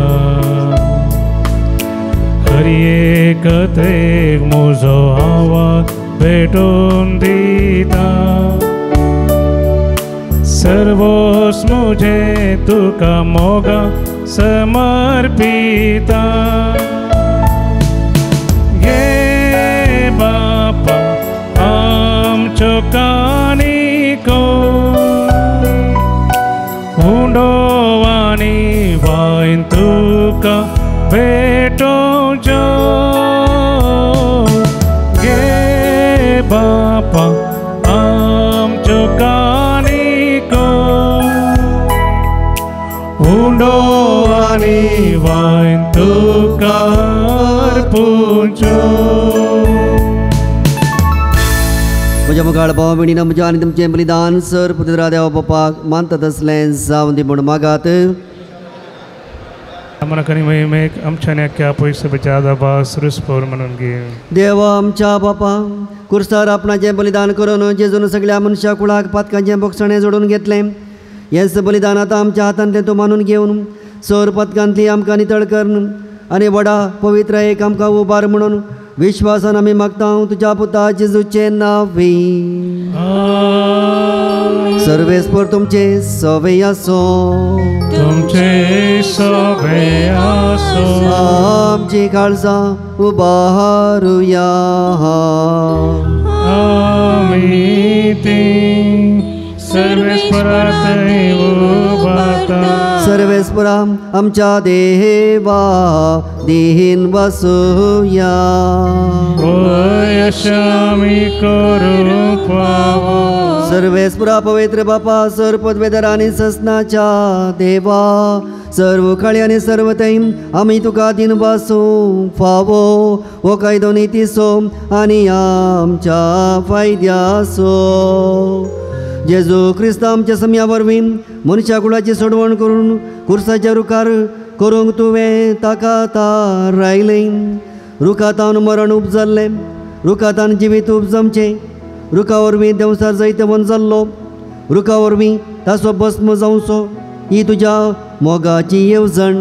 हर एक कथेक म्हजो आवाज भेटून दिता, सर्वोस म्हजें तुका मोगा समर्पिता. घे बापा आमच्यो कानिको, उंडो आनी वायन तुका भेटोवच्यो. घे बापा आमच्यो कानिको, उंडो आनी वायन तुका अर्पुच्यो. म्हज्या मुखार भाव भयणीनो म्हज्या आनी तुमचें बलिदान सर पुत्रा देवा बापाक मानतात असलें जावं दी म्हूण मागात. देवा आमच्या बापा कुर्सार आपणाचें बलिदान करून जेजून सगळ्या मनशा कुळाक पातकांचें बोगसणें जोडून घेतलें. हेंच बलिदान आतां आमच्या हातांतलें तूं मानून घेवन सर पातकांतली आमकां नितळ कर आनी व्हडा पवित्र एक आमकां उबार म्हणून विश्वासान आमी मागता तुज्या पुता जेजूचें नांवी. सर्वेस्पर तुमचे सवे आसो. तुमचे सवे आसो. आमची काळजां उबारुया. आमी ती सर्वेस्परा उबारता. सर्वेस्परा आमच्या देवा दीन वसुया. यशामी करू पावो. सर्वेस्परा पवित्र बापा सर पदवेदर आनी ससनाच्या देवा सर्व काळी आनी सर्व थंय आमी तुका दिन वासूंक फावो हो कायदो नितीचो आनी आमच्या फायद्याचो. जेजू क्रिस्त आमच्या सम्या वरवीं मनशा कुळाची सोडवण करून कुर्साच्या रुखार करूंक तुवें ताका तारायलें. रुखातावन मरण उपजल्लें, रुखातान जिवीत उपजमचें. रुखा वरवीं देंवसार जैतवंत जाल्लो, रुखा वरवीं ताचो भस्म जावचो ही तुज्या मोगाची येवजण.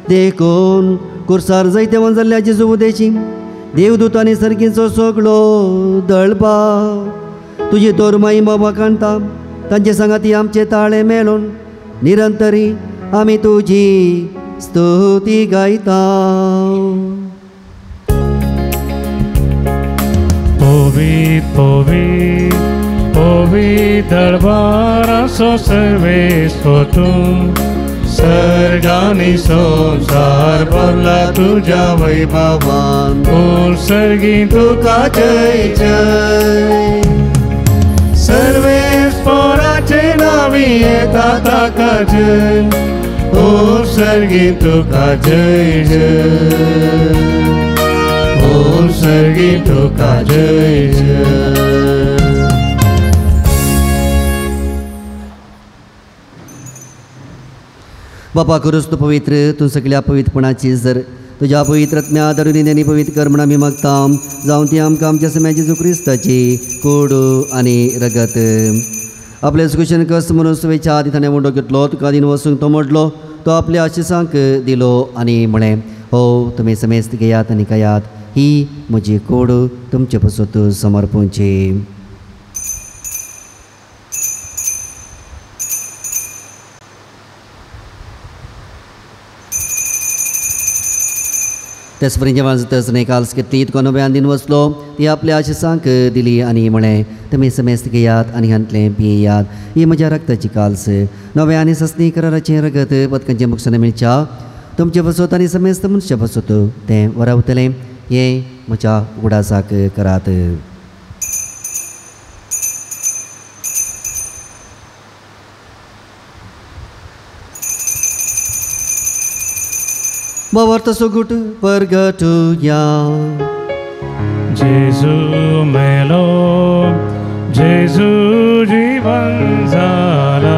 देखून कुर्सार जैतवंत जाल्ल्या जेजू उदेशी देवदूत आनी सर्गीचो सगळो दळपा तुजी दोरमाई बाबा कांता तांचे सांगाती आमचे ताळे मेळून निरंतरी आमी तुजी स्तुती गायता. पवित्र पवित्र पवित्र दरबाराचो सर्वेस्पर तूं सर्गानी संवसार भरला तुज्या वैभवान. ओ सर्गी तुका जय जय. सर्वेस्पराचे नावी येता ताका जय. ओ सर्गी तुका जय जय. ओ सर्गी तुका जय जय. बापा करूस तूं पवित्र, तूं सगळ्या पवित्रपणाची जर तुज्या पवित्र आत्म्या दरुनी पवित्र कर म्हण आमी मागता. जावं ती आमकां आमच्या सम्या जेजू क्रिस्ताची कोड आनी रगत. आपले सुकुशन कस म्हणून सुवेच्या आदी ताणें उंडो घेतलो, तुका दिन वचूंक तो मोडलो, तो आपल्या आशिसांक दिलो आनी म्हळें, हो तुमी समेस्त घेयात आनी खायात, ही म्हजी कोड तुमचे पसत समर्पूंची. त्याच जेवण जातच काल्स घेतली, तुका नव्यान दिन वचलो, ती आपल्या आशिसांक दिली आनी म्हळें, तुमी समेस्त घेयात आनी हांतलें पियात, ही म्हज्या रक्ताची काल्स नव्या आनी सस्नी कराराचें रगत पदकांचें मुक्षान मेळच्या तुमचे बसत आनी समेस्त मनशा बसत तें वरावतलें. हें म्हज्या उगडासाक करात. भावार्थ सुगूट परगटुया. जेजू मेलो जेजू जीवन जाला,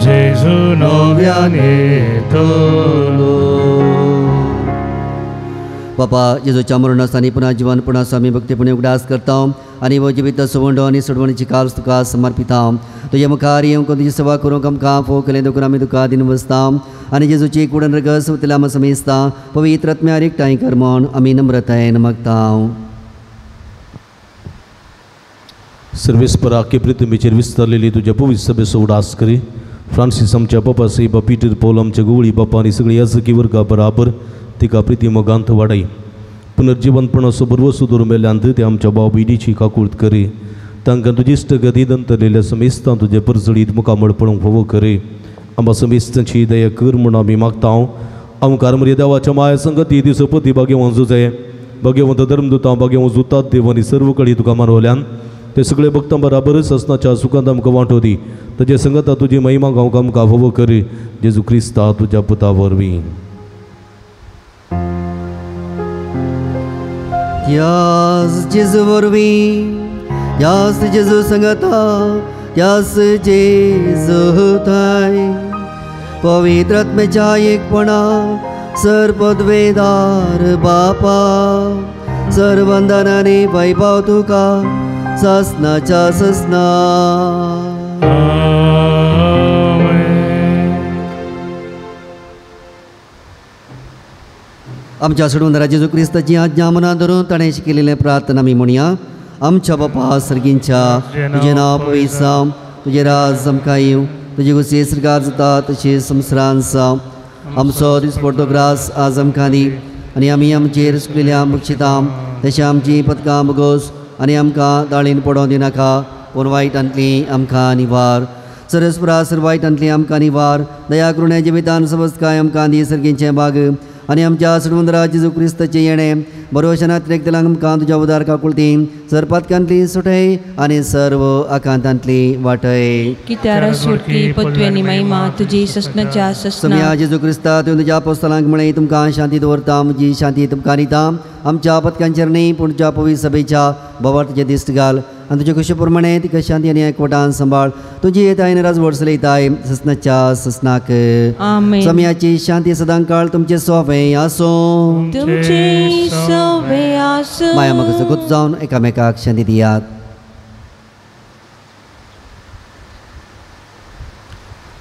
जेजू नव्यान येतलो. बापा जेजूच्या मरणास आनी पुन्हा जीवन पुन्हा आमी भक्तीपणे उगडास करता आनी हो जिवीत सुवंडो आनी सोडवणीची काल्स तुका समर्पिता. तुजे मुखार येवंक तुजी सेवा करूंक आमकां फोव केलें देखून आमी तुका दिन बसता आनी जेजूची कुडन रगस वतल्या आमी समेजता पवित्र आत्म्यार एकठांय कर म्हूण आमी नम्रतायेन मागता. सर्वेस्परा के पृथ्वीचेर विस्तारलेली तुज्या पवित्र सभेचो उडास करी. फ्रांसीस आमच्या बापा सई पीटर पौल आमच्या गुवळी बापा आनी सगळी याजकी वर्गा बराबर तिका प्रिती मोगांत वाडय. पुनर्जिवंतपणाचो बरवसो दवरून मेल्ल्यान ते आमच्या भाव भयणीची काकूळत करी. तांकां तुजी इश्टगती दंतरलेल्या समेस्तां तुजे परजळीत मुखामळ पळोवंक फावो करी. आमकां समेस्तांची दया कर म्हूण आमी मागता. आमकार मरे देवाच्या माया संगती दिसपती भाग्यवंत जाय भाग्यवंत धर्मदुतां भाग्यवंत जुतात देव आनी सर्व कडेन तुका मानवल्यान ते सगळे भक्तां बराबरच असनाच्या सुखांत आमकां वांटो दी. ताजे संगता तुजी महिमा गावंक आमकां फावो करी. जेजू क्रिस्ता तुज्या पुता वरवीं. त्यास जेजू वरवीं, त्यास जेजू संगता, त्यास जेजू थाय, पवित्र आत्म्याच्या एकपणा, सर्वपदवेदार बापा, सर्वंदनाने वैभव तुका ससनाच्या ससना. आमच्या सोडून जेजू क्रिस्ताची आज्ञा मनात धरून ताणें शिकयलेलें प्रार्थना आमी म्हणया. आमच्या बापा सर्गींच्या, तुजें नांव पवित्र जावं, तुजें राज आमकां येवं, तुजी गुसी सरकार जाता तशी संवसारांत जावं. आमचो दिसपडतो ग्रास आज आमकां दी, आनी आमी आमचेर चुकलेल्या बक्षिता तशें आमची पदकां बगोस, आनी आमकां दाळीन पडोवंक दिनाका, पूण वायटांतली आमकां निवार. सरस्पुरा सर वायटांतली आमकां निवार, दया करुण्या जिवितान समजकाय आमकां दी सर्गींचें बाग, आनी आमच्या सडवंदरा जेजू क्रिस्ताचें येणें बरोवशनात रेखतलांक आमकां तुज्या उदार काकुळती, सरपातकांतली सुटय आनी सर्व आकांतांतली वाटय. कित्यार सुटकी पत्वी आनी महिमा तुजी ससनाच्या ससना. सम्या जेजू क्रिस्ता तुवें तुज्या पोस्तलांक म्हळें, तुमकां शांती दवरता, म्हजी शांती तुमकां दिता. आमच्या पतकांचेर न्ही पूण तुज्या पवित्र सभेच्या बोवाळ तुजें दिश्ट घाल, आनी तुजे खुशी प्रमाणे तिका शांती आनी एकवटान सांबाळ. तुजी येताय राज वर्सलयताय ससनाच्या ससनाक. सम्याची शांती सदांकाळ तुमचे सोवे आसूं, तुमचे सोवे आसूं. माया म्हाका सगूत जावन एकामेकाक शांती दियात.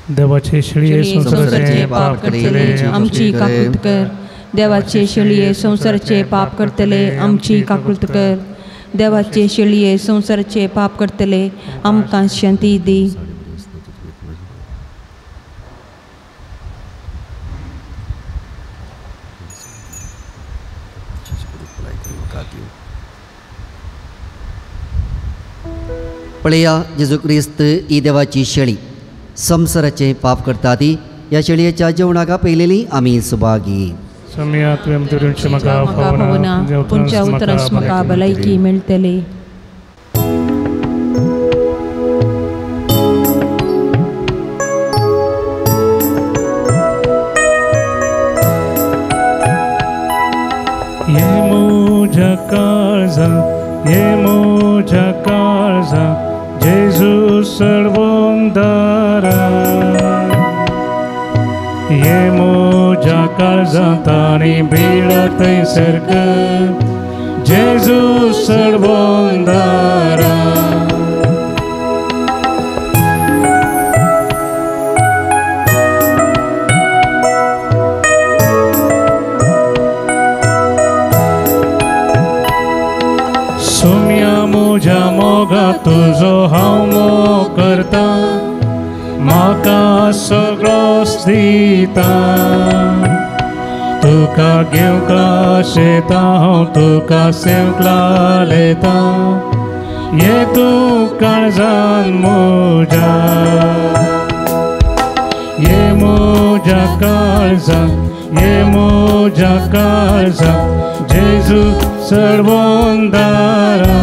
देवाचे शेळये संवसाराचे पाप करतले आमची काकूत कर. देवाचे शेळये संवसाराचे पाप करतले आमची काकूत कर. देवाचे शेळये संवसाराचे पाप करतले आमकां शांती दी. पळया जेजू क्रिस्त ही देवाची शेळी संवसाराचे पाप करता ती, ह्या शेळयेच्या जेवणाक आपयलेली आमी सुभागी. सम्या तुवें तुमचे म्हाका फावना, तुमच्या उतरांस म्हाका भलायकी मेळटली. ये म्हज्या काळजा, ये म्हज्या काळजा, जेजू सर्वोंदारा. ये म्हज्या काळजांत आनी भिडा थंयसर कर, जेजू सर्वोंदारा. सोम्या म्हज्या मोगा तुजो हांव मोग करता, म्हाका सगळोच दिता. तुका घेवंक शेता हांव, तुका सेवंक लायता, ये तूं काळजान म्हज्या. ये म्हज्या काळजा, ये म्हज्या काळजा, जेजू सर्वोंदारा.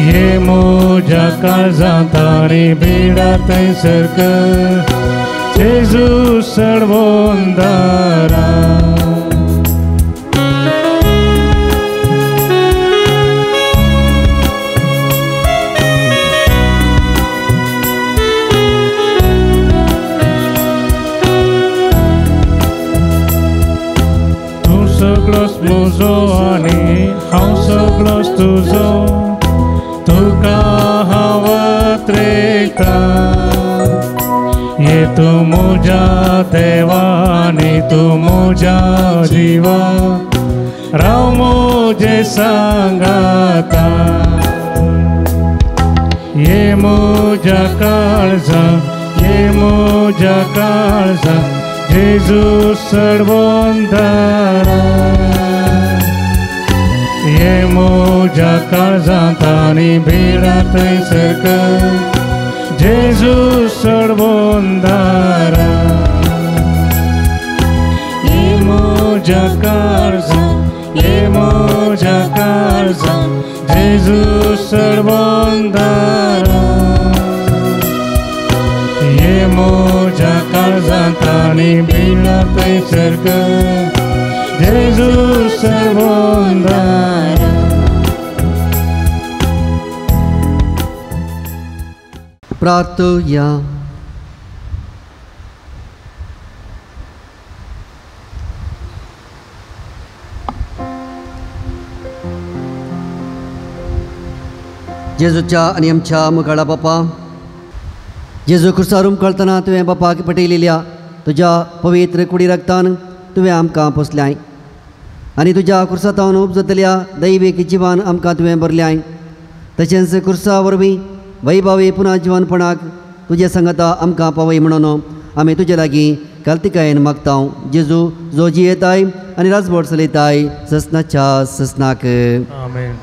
ये म्हज्या काळजांत आनी भिडा थंयसर कर, जेजू सर्वोंदारा. तूं सगळोच म्हजो आनी हांव सगळोच तुजो, तुका हांव त्रेता. ये तूं म्हज्या देवा आनी तूं म्हज्या जिवा, राव म्हजे सांगाता. ये म्हज्या काळजा, ये म्हज्या काळजा, जेजू सर्वोंदारा. ये म्हज्या काळजांत आनी भिडा थंयसर कर, जेजू सर्वोंदारा. ये म्हज्या काळजा, ये म्हज्या काळजा, जेजू सर्वोंदारा. ये म्हज्या काळजांत आनी भिडा थंयसर कर, जेजू सर्वोंदारा. प्रार्थुया. जेजूच्या आनी आमच्या मुखाळा बापा, जेजू क्रिस्तार उमकळतना तुवें बापाक पटयलेल्या तुज्या पवित्र कुडी रक्तान तुवें आमकां पोसल्याय आनी तुज्या कुर्सातावन उपजतल्या दैवीक जिवान आमकां तुवें भरल्याय. तशेंच कुर्सा वरवीं वैभावी पुनः जिवनपणाक तुजे संगता आमकां पावय म्हणून आमी तुजे लागीं कालतिकायेन मागता. जेजू जो जियेताय आनी राजवट चलयताय ससनाच्या ससनाक. आमेन.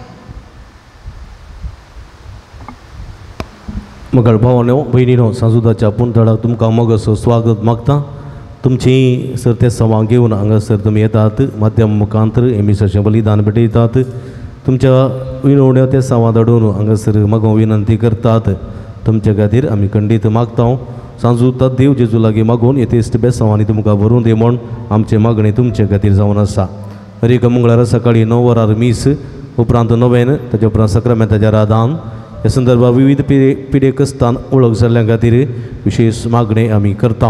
मगर भावानो भयणीनो, सांजुदाच्या पुणतळाक तुमकां मोगाचो स्वागत मागता. तुमची सर ते सवां घेवन हांगासर तुमी येतात, माध्यम मुखांतर एमिसाचें बलिदान भेटयतात. तुमच्या विनवण्यो ते सवां धाडून हांगासर मागोवंक विनंती करतात. तुमच्या खातीर आमी खंडीत मागता. सांजुता देव जेजू लागीं मागून येतेस्त बेसांवांनी तुमकां भरून दी म्हूण आमचें मागणें तुमचे खातीर जावन आसा. हर एका मंगळारा सकाळीं 9 वरार मीस, उपरांत नोवेन, ताच्या उपरांत सक्रामेंताच्या राधान. ह्या संदर्भात विविध पिडेकस्तान वळख जाल्ल्या खातीर विशेष मागणें आमी करता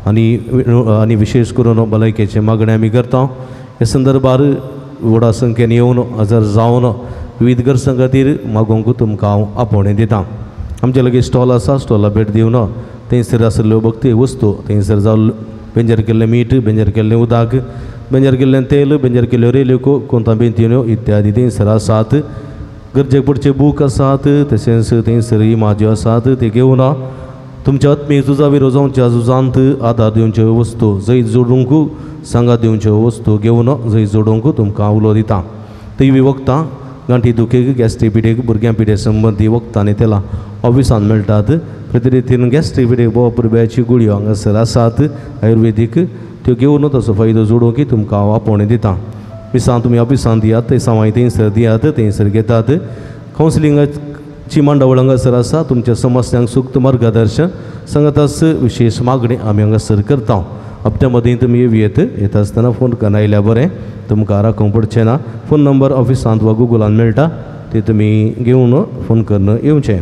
आनी विशेष करून भलायकेचें मागणें आमी करता. ह्या संदर्भार व्हडा संख्येन येवन हजर जावन विविध गरजां खातीर मागोवंक तुमकां हांव आपोवणें दिता. आमचे लागीं स्टॉल आसा, स्टॉला भेट दिवन थंयसर आशिल्ल्यो भक्ती वस्तू थंयसर जावं बेंजर केल्लें मीठ, बेंजर केल्लें उदक, बेंजर केल्लें तेल, बेंजर केल्ल्यो रेल्यो, कोंता बेंतिन्यो इत्यादी थंयसर आसात. गरजेक पडचे बूक आसात, तशेंच थंयसर इमाज्यो आसात, ते घेवन तुमच्या आत्मीय झुजा विरोजांच्या झुजांत आदार दिवच्यो वस्तू, जैत जोडूंक सांगात दिवच्यो वस्तू घेवन जैत जोडूंक तुमकां उलो दिता. ती वखदां गांठी दुखेक, गॅस्ट्रीक पिडेक, भुरग्यां पिडे संबंदी वखदां आनी तेलां ऑफिसांत मेळटात. प्रतिरितीन गॅस्ट्रीक पिडेक भोव पुरब्याची गुळयो हांगासर आसात आयुर्वेदीक, त्यो घेवन ताचो फायदो जोडूंक तुमकां हांव आपोवणें दिता. मिसां तुमी ऑफिसांत दियात, थंय सामाय थंयसर दियात, थंयसर घेतात. कावन्सिलिंगाची मांडावळ हांगासर आसा. तुमच्या समस्यांक सुक्त मार्गदर्शन सांगाताच विशेष मागणी आमी हांगासर करता. हप्त्या मदीं तुमी येवयेत, येता आसतना फोन करून आयल्यार बरें, तुमकां राखूंक पडचें ना. फोन नंबर ऑफिसांत वा गुगलान मेळटा, ते तुमी घेवन फोन करून येवचें.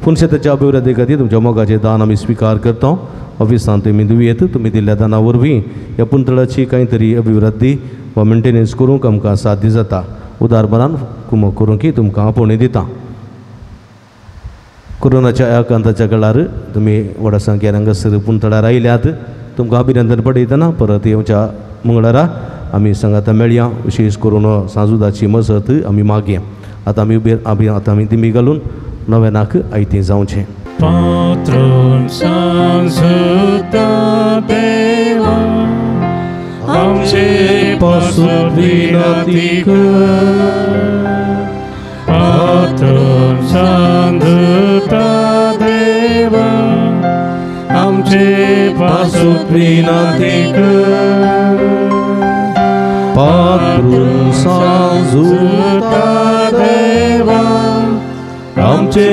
फोन शेताच्या अभिवृद्धी खातीर तुमच्या मोगाचें दान आमी स्विकार करता. ऑफिसांत तुमी दिवयेत. तुमी दिल्ल्या दाना वरवीं ह्या पुंतळाची कांय तरी अभिवृद्धी वा मेंटेनन्स करूंक आमकां साध्य जाता. उदारपणान कुमक करूंक तुमकां आपोवणें दिता. कोरोनाच्या ह्या आकांताच्या काळार तुमी व्हडा संख्येन हांगासर पुंतळार आयल्यात, तुमकां अभिनंदन पडयतना परत येवच्या मंगळारा आमी सांगाता मेळया. विशेष करून सांजुदाची मजत आमी मागया. आतां आमी आतां आमी दिमी घालून नव्यानाक आयतें जावचें. पात्रून सांजुता देवा आमचे पासून विनंती कर. पात्रून सांजुता देवा आमचे पासून विनंती कर. पात्रून सांजुता देवा आमचे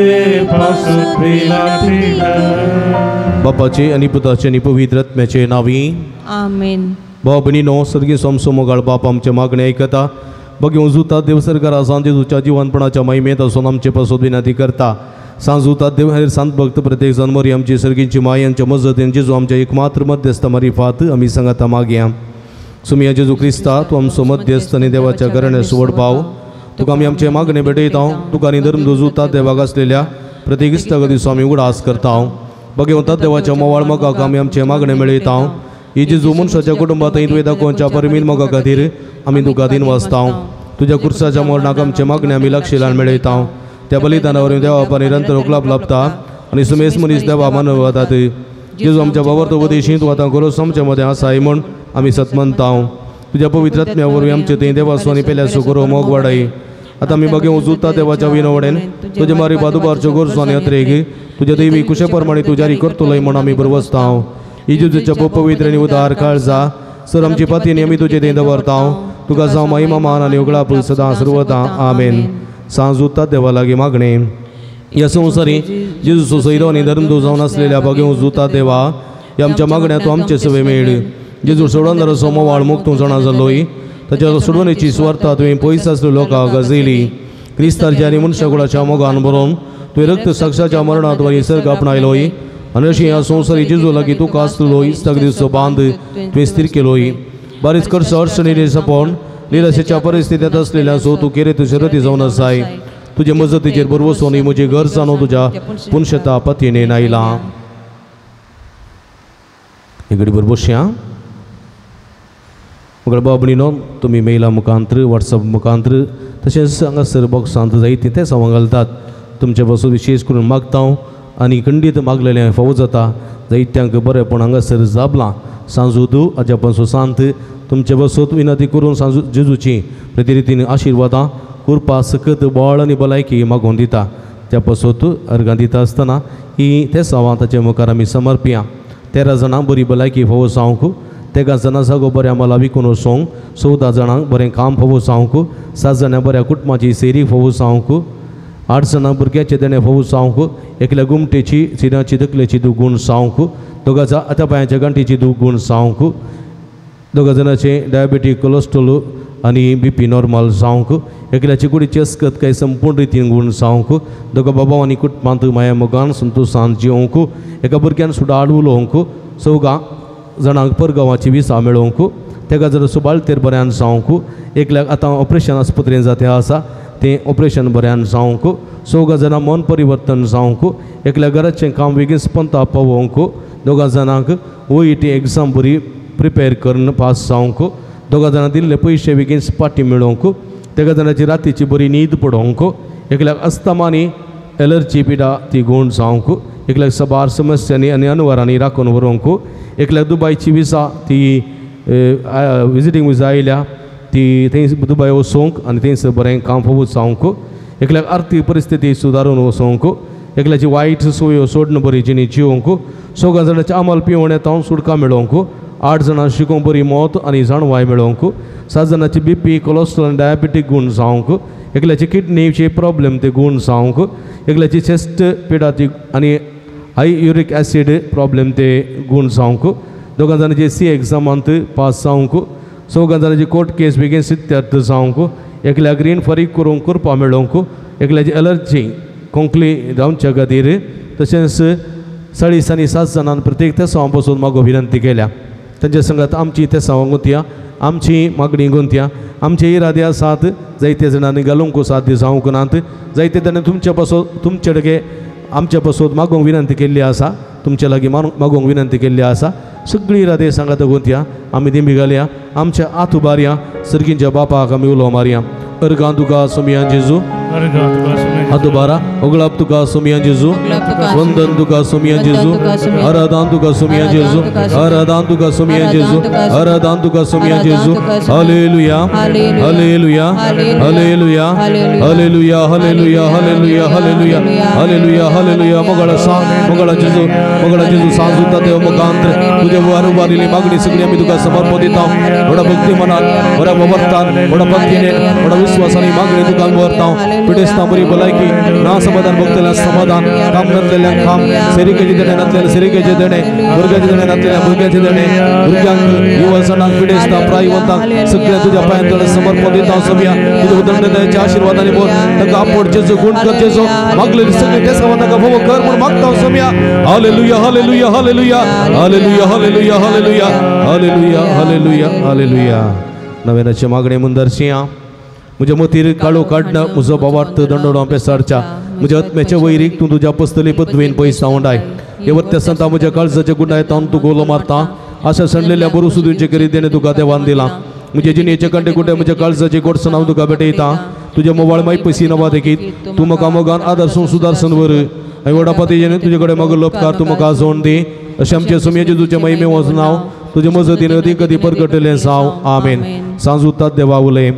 पासून विनंती कर. बापाचे आनी पुताचे आनी पवित्र आत्म्याचे नांवी आमेन. भाव भयणीनो, सर्गी सोमसो मोगाळ बाप आमचे मागणें आयकता. बघून जुता देव सरकारा सांजेजूच्या जिवनपणाच्या महिमेत असून आमचे पासून विनंती करता. सांजुता देव हेर सांत भक्त प्रत्येक जण मरी आमची सर्गींची माय आमच्या मजतीन जेजू आमच्या एकमात्र मध्यस्थ मारिफात आमी सांगाता मागया. सुमिया जेजू क्रिस्ता, तूं आमचो मध्यस्थ आनी देवाच्या घराण्या सुवड पाव. तुका आमी आमचे मागणे भेटयता. तुका आनी धर्म जुता देवाक आसलेल्या प्रत्येक इश्टागतीचो आमी उगडास करता. बघेवतात देवाच्या मोवाळ मोगाक आमी आमचे मागणे मेळयता. ही जेजू मनशाच्या कुटुंबांत तुवें दाखोवच्या परमीत मोगा खातीर आमी तुका दिन वाचता. तुज्या कुर्साच्या मरणाक आमचे मागणे आमी लक्षिलान मेळयता. त्या बलिदाना वरवीं देवा बापा निरंतर उखलाप लाभता आनी सुमेस मनीस देवा मानवतात. जेजू आमच्या बाबर्त उपदेशी तूं आतां गरज आमच्या मदें आसाय म्हूण आमी सतमनता. तुज्या पवित्र आत्म्या वरवीं आमचे थंय देवाचो आनी पेल्याचो करो मोग वाडाय. आतां आमी बगे उजुता देवाच्या विनवणेन तुजे मारी बादुबारच्यो गरजो आनी अत्रेग तुज्या दैवी कुशे प्रमाणे तूं जारी करतलोय म्हूण आमी बरवसता. जेजूच्या पवित्र आनी उदार काळजा सर आमची पाती आमी तुजे थंय दवरता. तुका जावं महिमा मान आनी उगडाप सदां सर्वदां. आमेन. सांजुता देवा लागीं मागणें. ह्या संवसारी जेजूचो सैरो आनी धर्मदूत जावन आसलेल्या बगे जुता देवा, ह्या आमच्या मागण्या तूं आमचे सवे मेळ. जेजू सोडोनदाराचो मोवाळ मुक्त तूं जाणा जालोय. ताच्या सोडवणेची सुवार्ता तुवें पयस आसलो लोकांक गाजयली. क्रिस्ताच्या आनी मनशाकुळाच्या मोगान बरोवन तुवें रक्त साक्षाच्या मरणांत आनी सर्ग आपणायलोय आनी अशी ह्या संवसारी जेजू लागीं तुका आसलेलो इस्तागदीचो बांद तुवें स्थीर केलोय. बारीच करसो अडचणींनी सपोवन निराशेच्या परिस्थितींत आसलेल्यांचो तूं केरेत शरती जावन आसाय. तुजे मजतीचेर भरवसोन ही म्हजी घर जाणो तुज्या पुनशता पतीने आयलां. हे घडी भरवशया मगळ बाबणीनो तुमी मेला मुखांत्र वॉट्सअप मुखांत्र तशेंच हांगासर बॉक्सांत जायतीं तें सवां घालतात. तुमचे पासून विशेश करून मागता हांव आनी खंडीत मागलेलें फावो जाता जायत्यांक बरेंपण हांगासर जाबलां. सांजू आज्या पासून सांत तुमचे पासून विनंती करून सांजू जेजूची प्रतिरितीन आशिर्वादां कृपा सकत बळ आनी भलायकी मागोवन दिता. त्या पासून अर्गां दिता आसतना ही ते सवां ताचे मुखार आमी समर्पया. 13 जाणां बरी भलायकी फावो जावंक, 13 जाणां जागो बऱ्या माला विकून वचोंक, 14 जाणांक बरें काम फावो जावंक, 7 जाणां बऱ्या कुटुंबाची सेरी फावो जावंक, 8 जाणां भुरग्याचें देणें फावो जावंक, एकल्या गुमटेची सिराची तकलेची दुगूण जावंक, 2 आतां पांयाच्या गांठीची दुगूण जावंक, 2 जाणांचे डायबेटीक कोलेस्ट्रोल आनी बीपी नॉर्मल जावंक, एकल्याची कुडीची अस्कत काय संपूर्ण रितीन गूण जावंक, 2 बाबा आनी कुटुंबांत माया मोगान संतोशान जिवंक, एका भुरग्यान सुद्दां उलोवंक, 4 जाणांक परगांवाची विसा मेळोवंक, तेका जर सुबालतेर बऱ्यान जावंक, एकल्याक आतां ऑपरेशन आस्पत्रेन जाता आसा तें ऑपरेशन बऱ्यान जावंक, 4 जाणां मन परिवर्तन जावंक, एकल्या घराचें काम बेगीन स्पंता पावोवंक, 2 जाणांक OET exam बरी प्रिपेर करून पास जावंक, 2 जाणां दिल्ले पयशे बेगीन पाटी मेळोवंक, 3 जाणांची रातीची बरी न्हीद पडोवंक, एकल्याक अस्थमा आनी एलर्जी पिडा ती गूण जावंक, एकल्याक सबार समस्यांनी आनी अनवरांनी राखून व्हरूंक, एकल्याक दुबायची विसा ती विजिटींग विजा आयल्या ती थंय दुबाय वचोंक आनी थंयसर बरें काम फावो जावंक, एकल्याक आर्थीक परिस्थिती सुदारून वचोंक, एकल्याची वायट सोयो सोडून बरी जिणी जिवंक, 4 जाणांचे आमल पिवण येता सुटका मेळोवंक, 8 जाणां शिकोवंक बरी मौत आनी जाणवाय मेळोवंक, 7 जाणांची बीपी कोलेस्ट्रॉल आनी डायबेटीक गूण जावंक, एकल्याची किडनीचे प्रॉब्लेम ते गूण जावंक, एकल्याची चेस्ट पिडा ती आनी हाय युरीक एसीड प्रॉब्लेम ते गूण जावंक, 2 जाणांची सी एग्जामांत पास जावंक, 4 जाणांची कोर्ट केस बेगीन सिद्धार्थ जावंक, एकल्याक रीण फारीक करूंक कृपा मेळोवंक, एकल्याची एलर्जी खोंकली जावच्या खातीर तशेंच 40 आनी 7 जाणां प्रत्येक तेसांव पासून मागो विनंती केल्या. तांच्या संगात आमची तेसांव गुंतया, आमची मागणी गुंतया, आमचे इरादे आसात जायते जाणांनी घालूंक साथ जावंक नात, जायते जाणांनी तुमच्या पासून तुमचे डगे आमच्या पासून मागोवंक विनंती केल्ली आसा, तुमच्या लागीं मागोवंक विनंती केल्ली आसा. सगळी इरादे सांगात गुंतया, आमी दिंबी घालया, आमच्या हात उबारया, सर्गींच्या बापाक आमी उलो मारया. अर्गां तुका सोमया जेजू, हात उबारा, ओगळाप तुका सोमया जेजू, वंदन तुका सोमया जेजू, आराधन तुका सोमया जेजू, आराधन तुका सोमया जेजू, आराधन तुका सोमया जेजू. Hallelujah, hallelujah, hallelujah, hallelujah, hallelujah, hallelujah, hallelujah, hallelujah, hallelujah. मोगळा सांग, मोगळा जेजू, मोगळा जेजू सांजूता देव मुखांत्र तुझ्या वारंवारिली मागणी सगळी आमी तुका समर्पण दिता. व्हडा भक्ती मनान, व्हडा ववर्तान, व्हडा भक्तीने, व्हडा विश्वासाने मागणी तुका आमी व्हरता. पिडेस्तां बरी भलायकी, ना समाधान भोगतल्या समाधान, काम नातलेल्या काम, सेरिकेचे देणे नातलेल्या सेरिकेचे देणे, भुरग्याचे देणे नातलेल्या भुरग्याचे देणे, भुरग्यांक युवसणांक पिडेस्तां प्रायवंतांक सगळ्या तुझ्या पांयांतले समर्पण दिता. सगळ्या तुझ्या उदरनिर्वाहाच्या आशीर्वादाने बोल ताका आपोड जेजू, गुण कर जेजू, मागलेली सगळी ते समाधान ताका भोव कर म्हूण मागता सगळ्या. Hallelujah, hallelujah, hallelujah, hallelujah, hallelujah, hallelujah, hallelujah, hallelujah, hallelujah. नव्यानाचे मागणे मुंदरशिया म्हज्या मतीर काळो काडना, म्हजो बाबार्थ दंडोडो पेसारच्या म्हज्या आत्म्याच्या वैरीक तूं तुज्या पसतली पदवेन पयस सांवडाय. हे वत्या संता म्हज्या काळजाच्या गुंडाय तावन तूं गोलो मारता. आशा सणलेल्या बरोसू दिवचे करी देणे तुका देवान दिला. म्हजे जिणेचे कंटे कुटे म्हज्या काळजाचे गोडसण हांव तुका भेटयता. तुज्या मोबायल माय पयसी नवा देखीत तूं म्हाका मोगान आदर्शन सुदारसन वर आनी व्हडा पतीजेन तुजे कडेन म्हजो लोपकार तूं म्हाका जोड दी. अशें आमचे सुमये जेजूचे महिमे वचून हांव तुजे मजतीन अदीक कदी परगटलें जावं. आमेन. सांजूतात देवा उलय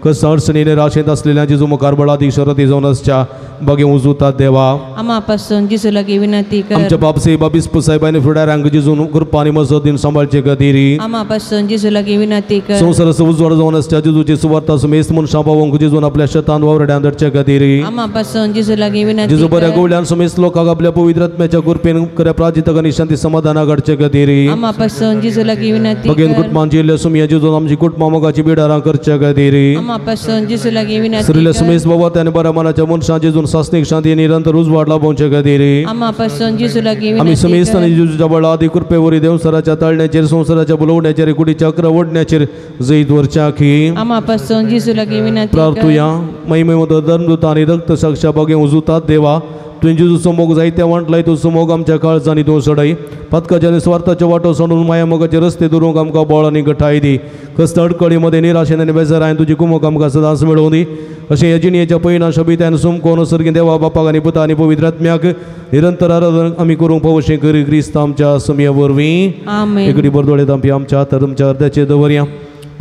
कस अडचणी निराशेंत आसलेल्या जेजू मुखार बळादी शरती जावन आसच्या बागे उजुतात देवा आमा पासून जेजू लागीं विनंती कर. आमच्या बापसे बाबिस्प साहेबांनी फुडाऱ्यांक जेजून कृपा आनी मजतीन सांबाळचे खातीर आमा पासून जेजू लागीं विनंती कर. संवसाराचो उजवाड जावन आसच्या जेजूची सुवार्ता सुमेस्त मनशां पावोवंक जेजून आपल्या शेतांत वावरड्यान धाडचे खातीर आमा पासून जेजू लागीं विनंती जेजू बऱ्या गोवल्यान सुमेस्त लोकांक आपल्या पवित्र आत्म्याच्या कृपेन खऱ्या प्राजितक आनी शांती समाधानाक हाडचे खातीर आमा पासून जेजू लागीं विनंती बगेन कर. कुटुंबांची इल्ल्या सुमया जेजून आमची कुटुंबां मोगाची बिडारां करचे खातीर आमा पासून जेजू लागीं विनंती सरिल्ल्या कर. सुमेस्त बाबा आनी बऱ्या मनाच्या मनशां जेजून सासणीक शांती निरंतर उजवाड लाभोवचे खातीर आमा पासून जेजू लागीं आमी विनंती सुमेस्त कर. आनी जेजूच्या बळा आदी कृपे वरी देवसराच्या ताळण्याचेर संवसाराच्या बुलोवण्याचेर कुडीच्या अकरा ओडण्याचेर जैत वरच्या की आमा पासून जेजू लागीं विनंती कर. प्रार्थुया. महिमेवंत धर्मदूत आनी रक्त साक्षा बागे उजुतात देवा तुवें जेजूचो मोग जायत्या वांटलाय तो मोग आमच्या काळजांनी तूं सडय पातकाच्या आनी स्वार्थाचे वाटो सोडून माया मोगाचे रस्ते धरूंक आमकां बळ आनी गठाय दी. कस्त अडकळीमध्ये निराशेन आनी बेजारान तुजी कुमक आमकां सदांच मेळोवं दी. अशें ह्या जिणेच्या पयना शबित्यान सुमकोन सर्गीं देवा बापाक आनी पुता आनी पवित्र आत्म्याक निरंतर आराधन आमी करूंक पावोशें करी क्रिस्त आमच्या सुमया वरवीं. आमेन. एकडे बरदोळे आमची आमच्या हातार तुमच्या अर्द्याचेर दवरया.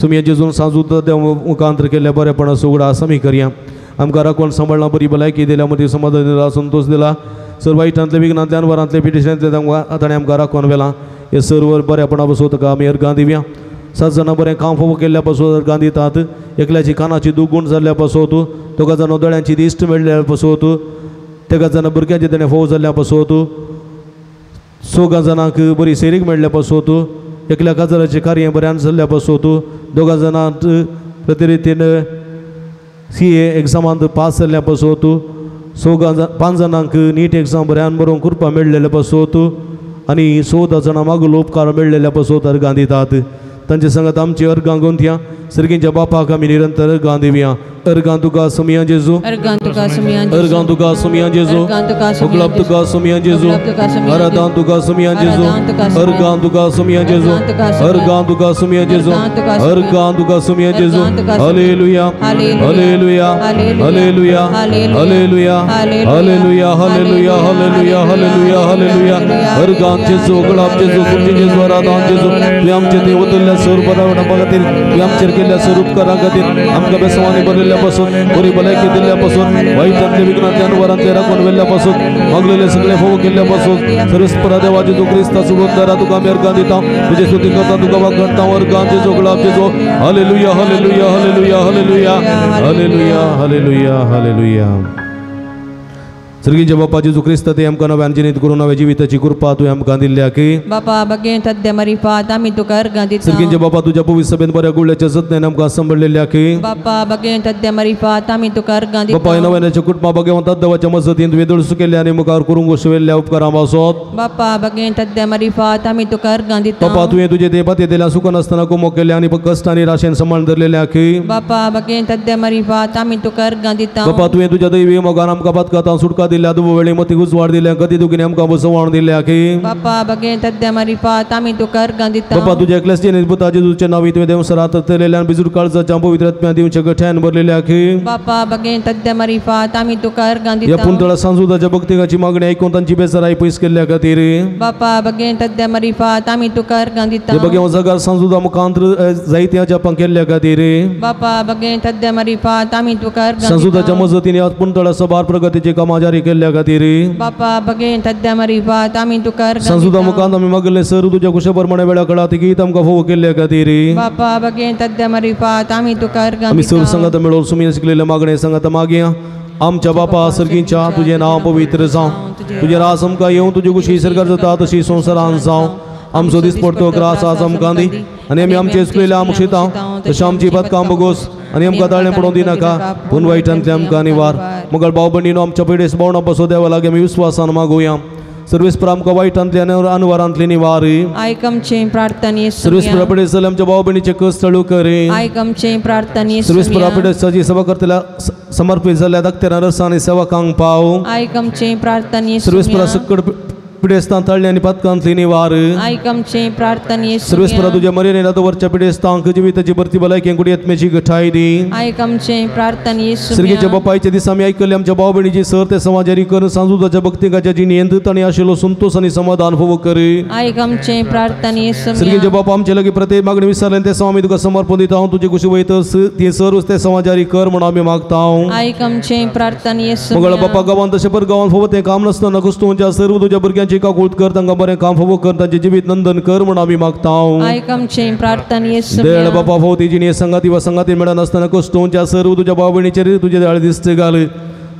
सुमया जेजून सांजूत देव मुखांतर केल्ल्या बरेपणा उगडास आमी करया. आमकां राखून सांबाळना बरी भलायकी दिल्या मदीं समाधान दिला संतोश दिला सर्व वायटांतले विघ्नांतले अनवरांतले पिटिशनांतले ताणें आमकां राखून व्हेलां. हे सर्व बऱ्यापणा पासून ताका आमी अर्गां दिवया. 7 जाणां बरें काम फोव केल्ल्या पासून अर्गां दितात. एकल्याची कानाची दुगूण जाल्ल्या पासून दोगा जाणां दोळ्यांची दिश्ट मेळ्ळ्या पासून तेगा जाणां भुरग्यांचे तेणें फोव जाल्ल्या पासून 6 जाणांक बरी सेरीक मेळ्ळ्या पासून एकल्या काजाराचें कार्य बऱ्यान जाल्ल्या पासून दोगा जाणांक प्रतिरितीन CA एग्जामांत पास जाल्ल्या पासून 5 जाणांक नीट एग्जाम बऱ्यान बरोवंक कृपा मेळ्ळेल्या पासून आनी 14 जाणां मागलो उपकार मेळ्ळेल्या पासून अर्गां दितात. तांचे संगत आमची अर्गां गुंथया. सर्गींच्या बापाक आमी निरंतर अर्गां दिवया. अर्गां तुका सुमया जेजू, अर्गां तुका सुमया जेजू, अर्गां तुका सुमया जेजू, उगलाप तुका सुमया जेजू, आराधान तुका सुमया जेजू, अर्गां तुका सुमया जेजू, अर्गां तुका सुमया जेजू, अर्गां तुका सुमया जेजू. Hallelujah, hallelujah, hallelujah, hallelujah, hallelujah, hallelujah, hallelujah, hallelujah, hallelujah. अर्गां जेजू, उगलाप जेजू, तुमचे जेजू, आराधान जेजू. तुवें आमचे देवतुल्ल्या स्वरूप खातीर, तुवें आमचेर केल्ल्या स्वरूपकारां खातीर आमकां बेसवांनी बरयल्ल्या पासून बरी भलायकी दिल्ल्या पासून वायटांतले विघ्नांतले अनवरांतले राखून व्हेल्ल्या पासून मागलेले सगळे फोव केल्ल्या पासून सर्वेस्परा देवा जेजू क्रिस्ता सुगोद्धारा तुका आमी अर्गां दिता. तुजे स्तुती करता, तुका वागडटा. अर्गां जेजू, गुलाब जेजू. Hallelujah, hallelujah, hallelujah, hallelujah, hallelujah, hallelujah, hallelujah. सर्गींच्या बापा जेजू क्रिस्त ते आमकां नव्यान जिनीत करून नव्या जिविताची कृपा तुवें आमकां दिल्ल्या की बापा बगेन तद्य मरिफात आमी तुका अर्गां दिता. सर्गींच्या बापा तुज्या पवित्र सभेन बऱ्या गुळ्याच्या जतनायेन आमकां सांबाळलेल्या की बापा बगेन तद्य मरिफात आमी तुका अर्गां दिता. बापा नव्याच्या कुटुंबा बगेवंत देवाच्या मजतीन तुवें दुडसू केल्ल्या आनी मुखार करूंक वशिल्ल्या उपकारां पासत बापा बगेन तद्य मरिफात आमी तुका अर्गां दिता. बापा तुवें तुजे ते पाती दिल्या सुख नासतना कुमो केल्या आनी कश्ट आनी राशेन सांबाळून धरलेल्या की बापा बगेन तद्य मरिफात आमी तुका अर्गां दिता. बापा तुवें तुज्या दैवी मोगान आमकां पातकांत सुटका दिल्या, दुबो वेळी मती उजवाड दिल्या, गती दुखीने आमकां बसवाण दिल्या की बापा बगेन तद्य मरिफात आमी तुका अर्गां दिता. बापा तुज्या एकल्याच पुता जेजूच्या नांवी तुवें देवसरात तलेल्या बिजूर काळजाच्या पवित्र आत्म्या दिवच्या गठ्यान भरलेल्या की बापा बगेन तद्य मरिफात आमी तुका अर्गां दिता. ह्या पुंतळा सांजुदाच्या भक्तिकाची मागणी ऐकून तांची बेजाराय पयस केल्ल्या खातीर बापा बगेन तद्य मरिफात आमी तुका अर्गां दिता. बगेन जगार सांजुदा मुखांतर जायत्या जपां केल्ल्या खातीर बापा बगेन तद्य मरिफात आमी तुका अर्गां दिता. सांजुदाच्या मजतीन ह्या पुंतळा सभार प्रगतीचे कामां जारी केल्ल्या खातीर बापा बगेन तद्य मरिफात आमी तुका अर्गां दिता. सांजुदा मुखांत आमी मागले सर तुज्या कुशे प्रमाणे वेळा कळा ती गीत आमकां फोव केल्ल्या खातीर बापा बगेन तद्य मरिफात आमी तुका अर्गां दिता. आमी सर संगत मेळोवन सुमी शिकलेल्या मागणे संगत मागया. आमच्या बापा सर्गींच्या तुजें नांव पवित्र जावं, तुजें रास आमकां येवं, तुजी कुशी सरकार जाता तशी संवसारान जावं. आमचो दिसपडतो ग्रास आज आमकां दी आनी आमी आमचे चुकलेल्या आमकां शितां तशें आमची पदकां बगोस आनी आमकां ताळें पडोवंक दिनाका, पूण वायटांतलें आमकां निवार. मुगल भाव भयणीनो आमच्या पिडेस भावणां पासून देवा लागीं आमी विस्वासान मागुया. सर्वेस्पर आमकां वायटांतले आनी अनवरांतले निवार. आयक आमचें प्रार्थने सर्वेस्पर पिडेस जाल्यार आमच्या भाव भयणीचे कस चालू करे. आयक आमचें प्रार्थने सर्वेस्पर पिडेसाची सेवा करतल्या समर्पीत जाल्ल्या धाकट्या रसा आनी सेवकांक पाव. आयक आमचें प्रार्थने सर्वेस्पर सकड पिडेस्तां ताळ्ळे आनी पातकांतली निवार. आयक आमचें प्रार्थना. सर्वेस्परा तुज्या मरेन वरच्या पिडेस्तांक जिविताची भरती भलायकी कुडी आत्म्याची गठाय दी. आयक आमचें प्रार्थना. सर्गेच्या बापायच्या दिसा आमी आयकल्ले आमच्या भाव भयणीची सर ते समाजारी करून सांजुताच्या भक्तिकाच्या जिणेंत तांणी आशिल्लो संतोष आनी समाधान फोव कर. आयक आमचें प्रार्थना. सर्गेच्या बापा आमचे लागीं प्रत्येक मागणी विसरले ते आमी तुका समर्पण दिता. तुजे कुशी वयतस ती सर्व ते समाजारी कर म्हणून आमी मागता. आयक आमचें प्रार्थना. मंगळ बापा गांवांत तशें पर गांवांत फोव तें काम नासतना कुस्तूंच्या सर्व तुज्या भुरग्यांची काकूळत कर, तांकां बरें काम फोव कर, तांचें जिवीत नंदन कर म्हणून आमी मागता. आयक आमचें प्रार्थना. दयाळ बापा फोव ती जिणी संगाती वा संगाती मेळनासतना कुस्तूंच्या सर्व तुज्या भाव भयणीचेर तुजे दयाळ दिस्त घाल,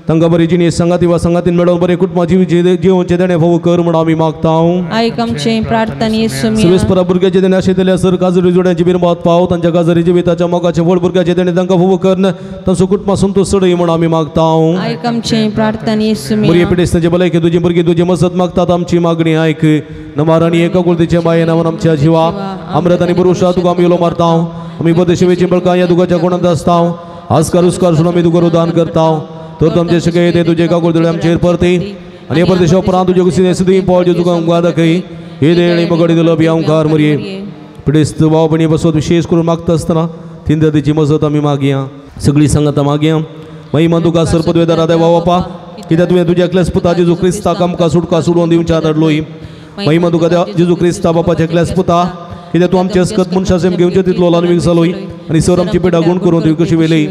तांकां बरी जिणी संगाती वा संगातीन मेळोवन बरें कुटुंबा जिवोवचें देणें फोव कर म्हणून आमी मागता. आयक आमचें प्रार्थना. सर्वेस्परा भुरग्याचें देणें आशिल्ल्या सर काजरी जोड्यांची बिरमात पाव, तांच्या काजरी जिविताच्या मोगाचें व्हड भुरग्याचें देणें तांकां फोव कर, तांचो कुटुंबा संतोष चडय म्हणून आमी मागता. आयक आमचें प्रार्थना. भुरगे पिडेस्तांचे भलायकी तुजी भुरगीं तुजी मजत मागतात, आमची मागणी आयक. नमार आनी एका कुळतीचे माये नांवान आमच्या जिवा अमृत आनी पुरुषा तुका आमी उलो मारता. आमी परदेशी बळकां ह्या दुखाच्या कोणांत आसता, आजकार उस्कार सोडून आमी तुका रुदान करता. तर तुमचे शिके ते तुजे काकुळतळे आमचेर परती आनी हे परदेशा उपरांत तुजे कुशीन सुदी पावल जे तुका आमकां दाखय हे देणी मगडी दिलो बियांकार मरये. पिडेस्त भाव भयणी बसत विशेष करून मागता आसतना तिंदतीची मजत आमी मागया, सगळी संगता मागया. महिमा तुका सरपदवेदारा देवा बापा, कित्याक तुवें तुज्या एकल्याच पुता जेजू क्रिस्ताक आमकां सुटका सोडून दिवच्या धाडलोय. महिमा तुका जेजू क्रिस्ता बापाच्या एकल्याच पुता, कित्याक तूं आमचे अस्कत मनशां घेवचे तितलो ल्हान जालोय आनी सर आमची पिडा गुण करून तुवें कशी वेली.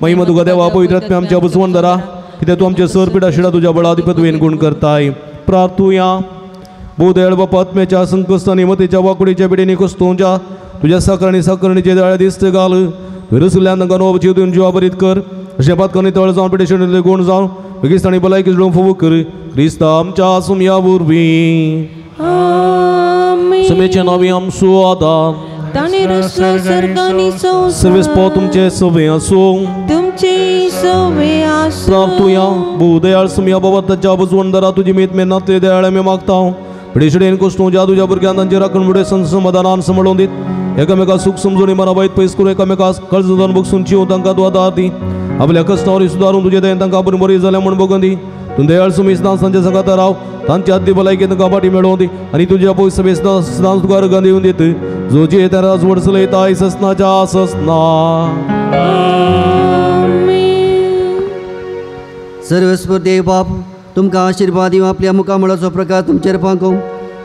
महिमा तुका देवा पवित्र आत्म्या आमच्या बसवण धरा, कित्याक तूं आमचे सर पिडा शिडा तुज्या बळाधिपत्वेन गुण करताय. प्रार्थुया. भोव बापा आत्म्याच्या संकश्ट आनी मतीच्या वाकुडीच्या पिडेनी कुस्तूंच्या तुज्या साकर आनी साकरणीचे दयाळ दिस्त घाल. विरसुल्ल्यान तांकां नवो जीव दिवन जिवा बरीत कर, अशें पातकांनी तळ जावन पिडेशें गुण जावन बेगीन तांणी भलायकी जुळोवन फोव कर. क्रिस्ता आमच्या सुमया वरवीं. सुमेचें नांव आमचो आदार. सर्वेस्पो तुमचे सवे आसूं. तुमचे सवे आसूं. प्रार्थुया. भोव दयाळ सुमया बाबा ताच्या बजवण दरा तुजी मेत मेहनतले दयाळ आमी मागता. पिडेशेन कुस्तूंच्या तुज्या भुरग्यान तांचे राखण मुडे समाधानान सांबाळून दीत, एकामेका सूख समजून मना वायट पयस करून एकामेका कळजान बगसून चिवून तांकां तूं आदार दी. आपल्या कश्टावर सुदारून तुजे दयेन तांकां बरी बरी जाल्या म्हूण बगून दी. तूं दयाळ सुमीस तांच्या सांगाता राव, तांची आद्दी भलायकी तांकां फाटी मेळोवन दी आनी तुज्या पयस सभेस सदांच तुका अर्गां दिवन दित. जो जे त्या राजवड चलयता ससनाच्या ससना. सर्वेस्पर देव बाप तुमकां आशिर्वाद दिवं, आपल्या मुखामळाचो प्रकाश तुमचेर फांकूं,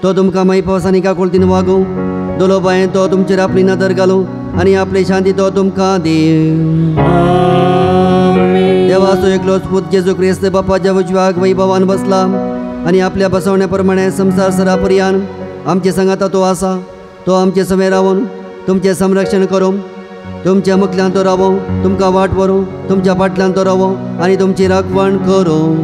तो तुमकां माई पावसांनी काकुळतीन वागूं, दोलो बायेन तो तुमचेर आपली नदर घालूं आनी आपली शांती तो तुमकां दिवं. देवाचो एकलोच पूत जेजू क्रिस्त बापाच्या उजव्याक वैभवान बसला आनी आपल्या बसवण्या प्रमाणे संवसार सरापर्यान आमचे सांगाता तो आसा. तो आमचे समें रावून तुमचें संरक्षण करूं, तुमच्या मुखल्यान तो रावो, तुमकां वाट व्हरूं, तुमच्या फाटल्यान तो रावो आनी तुमची राखवण करूं.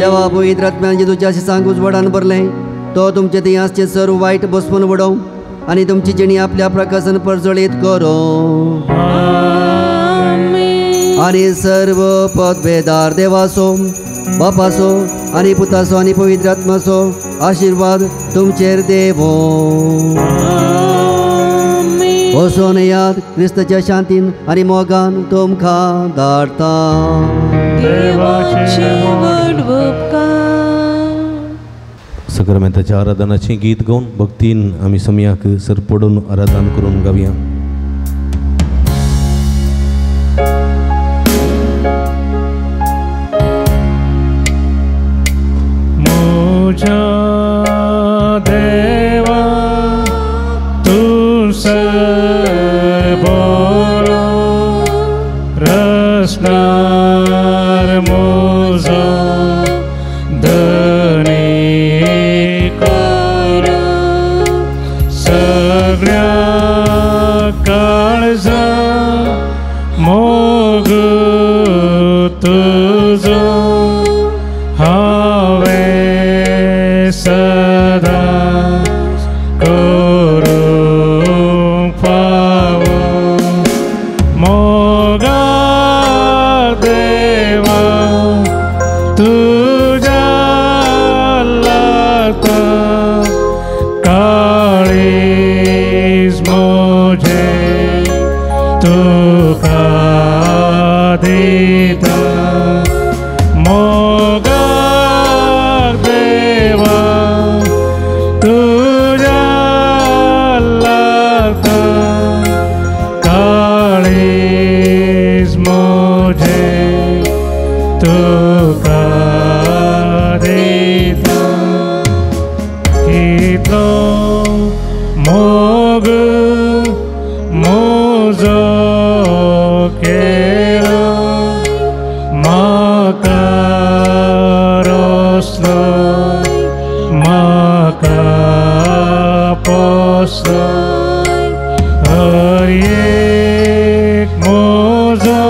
देवा पवित्र आत्म्यान जेजूच्या शिसांक उजवाडान भरलें, तो तुमचे थंय आसचें सर्व वायट बसवून उडोवं आनी तुमची जिणी आपल्या प्रकाशन परजळीत करूं. आनी सर्व पदवेदार देवाचो बापाचो आनी पुताचो आनी पवित्र आत्माचो आशिर्वाद तुमचेर देवो. वचोन याद क्रिस्ताच्या शांतीन आनी मोगान तुमकां धाडटा. सक्रमेंताच्या आराधनाचें गीत गावन भक्तीन आमी समयाक सरपडून आराधन करून गावया. म्हज्या देवा तूं बरो रसनार म्हजो धनी कर सगळ्या काळजा मोग तुजो हांवें सदा करूंक फावो. मोगा देवा तुज्या लागता काळीज म्हजें तुका दिता. मोगा बसय हर एक म्हजो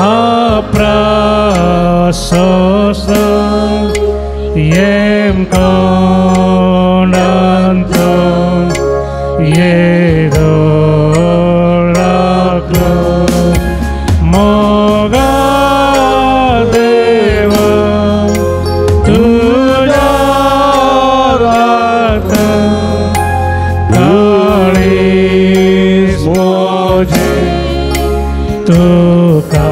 आपरास येम कोणांतून येदो लागलो मोगा देवा तुझ्या राखता काळीज म्हजें तुका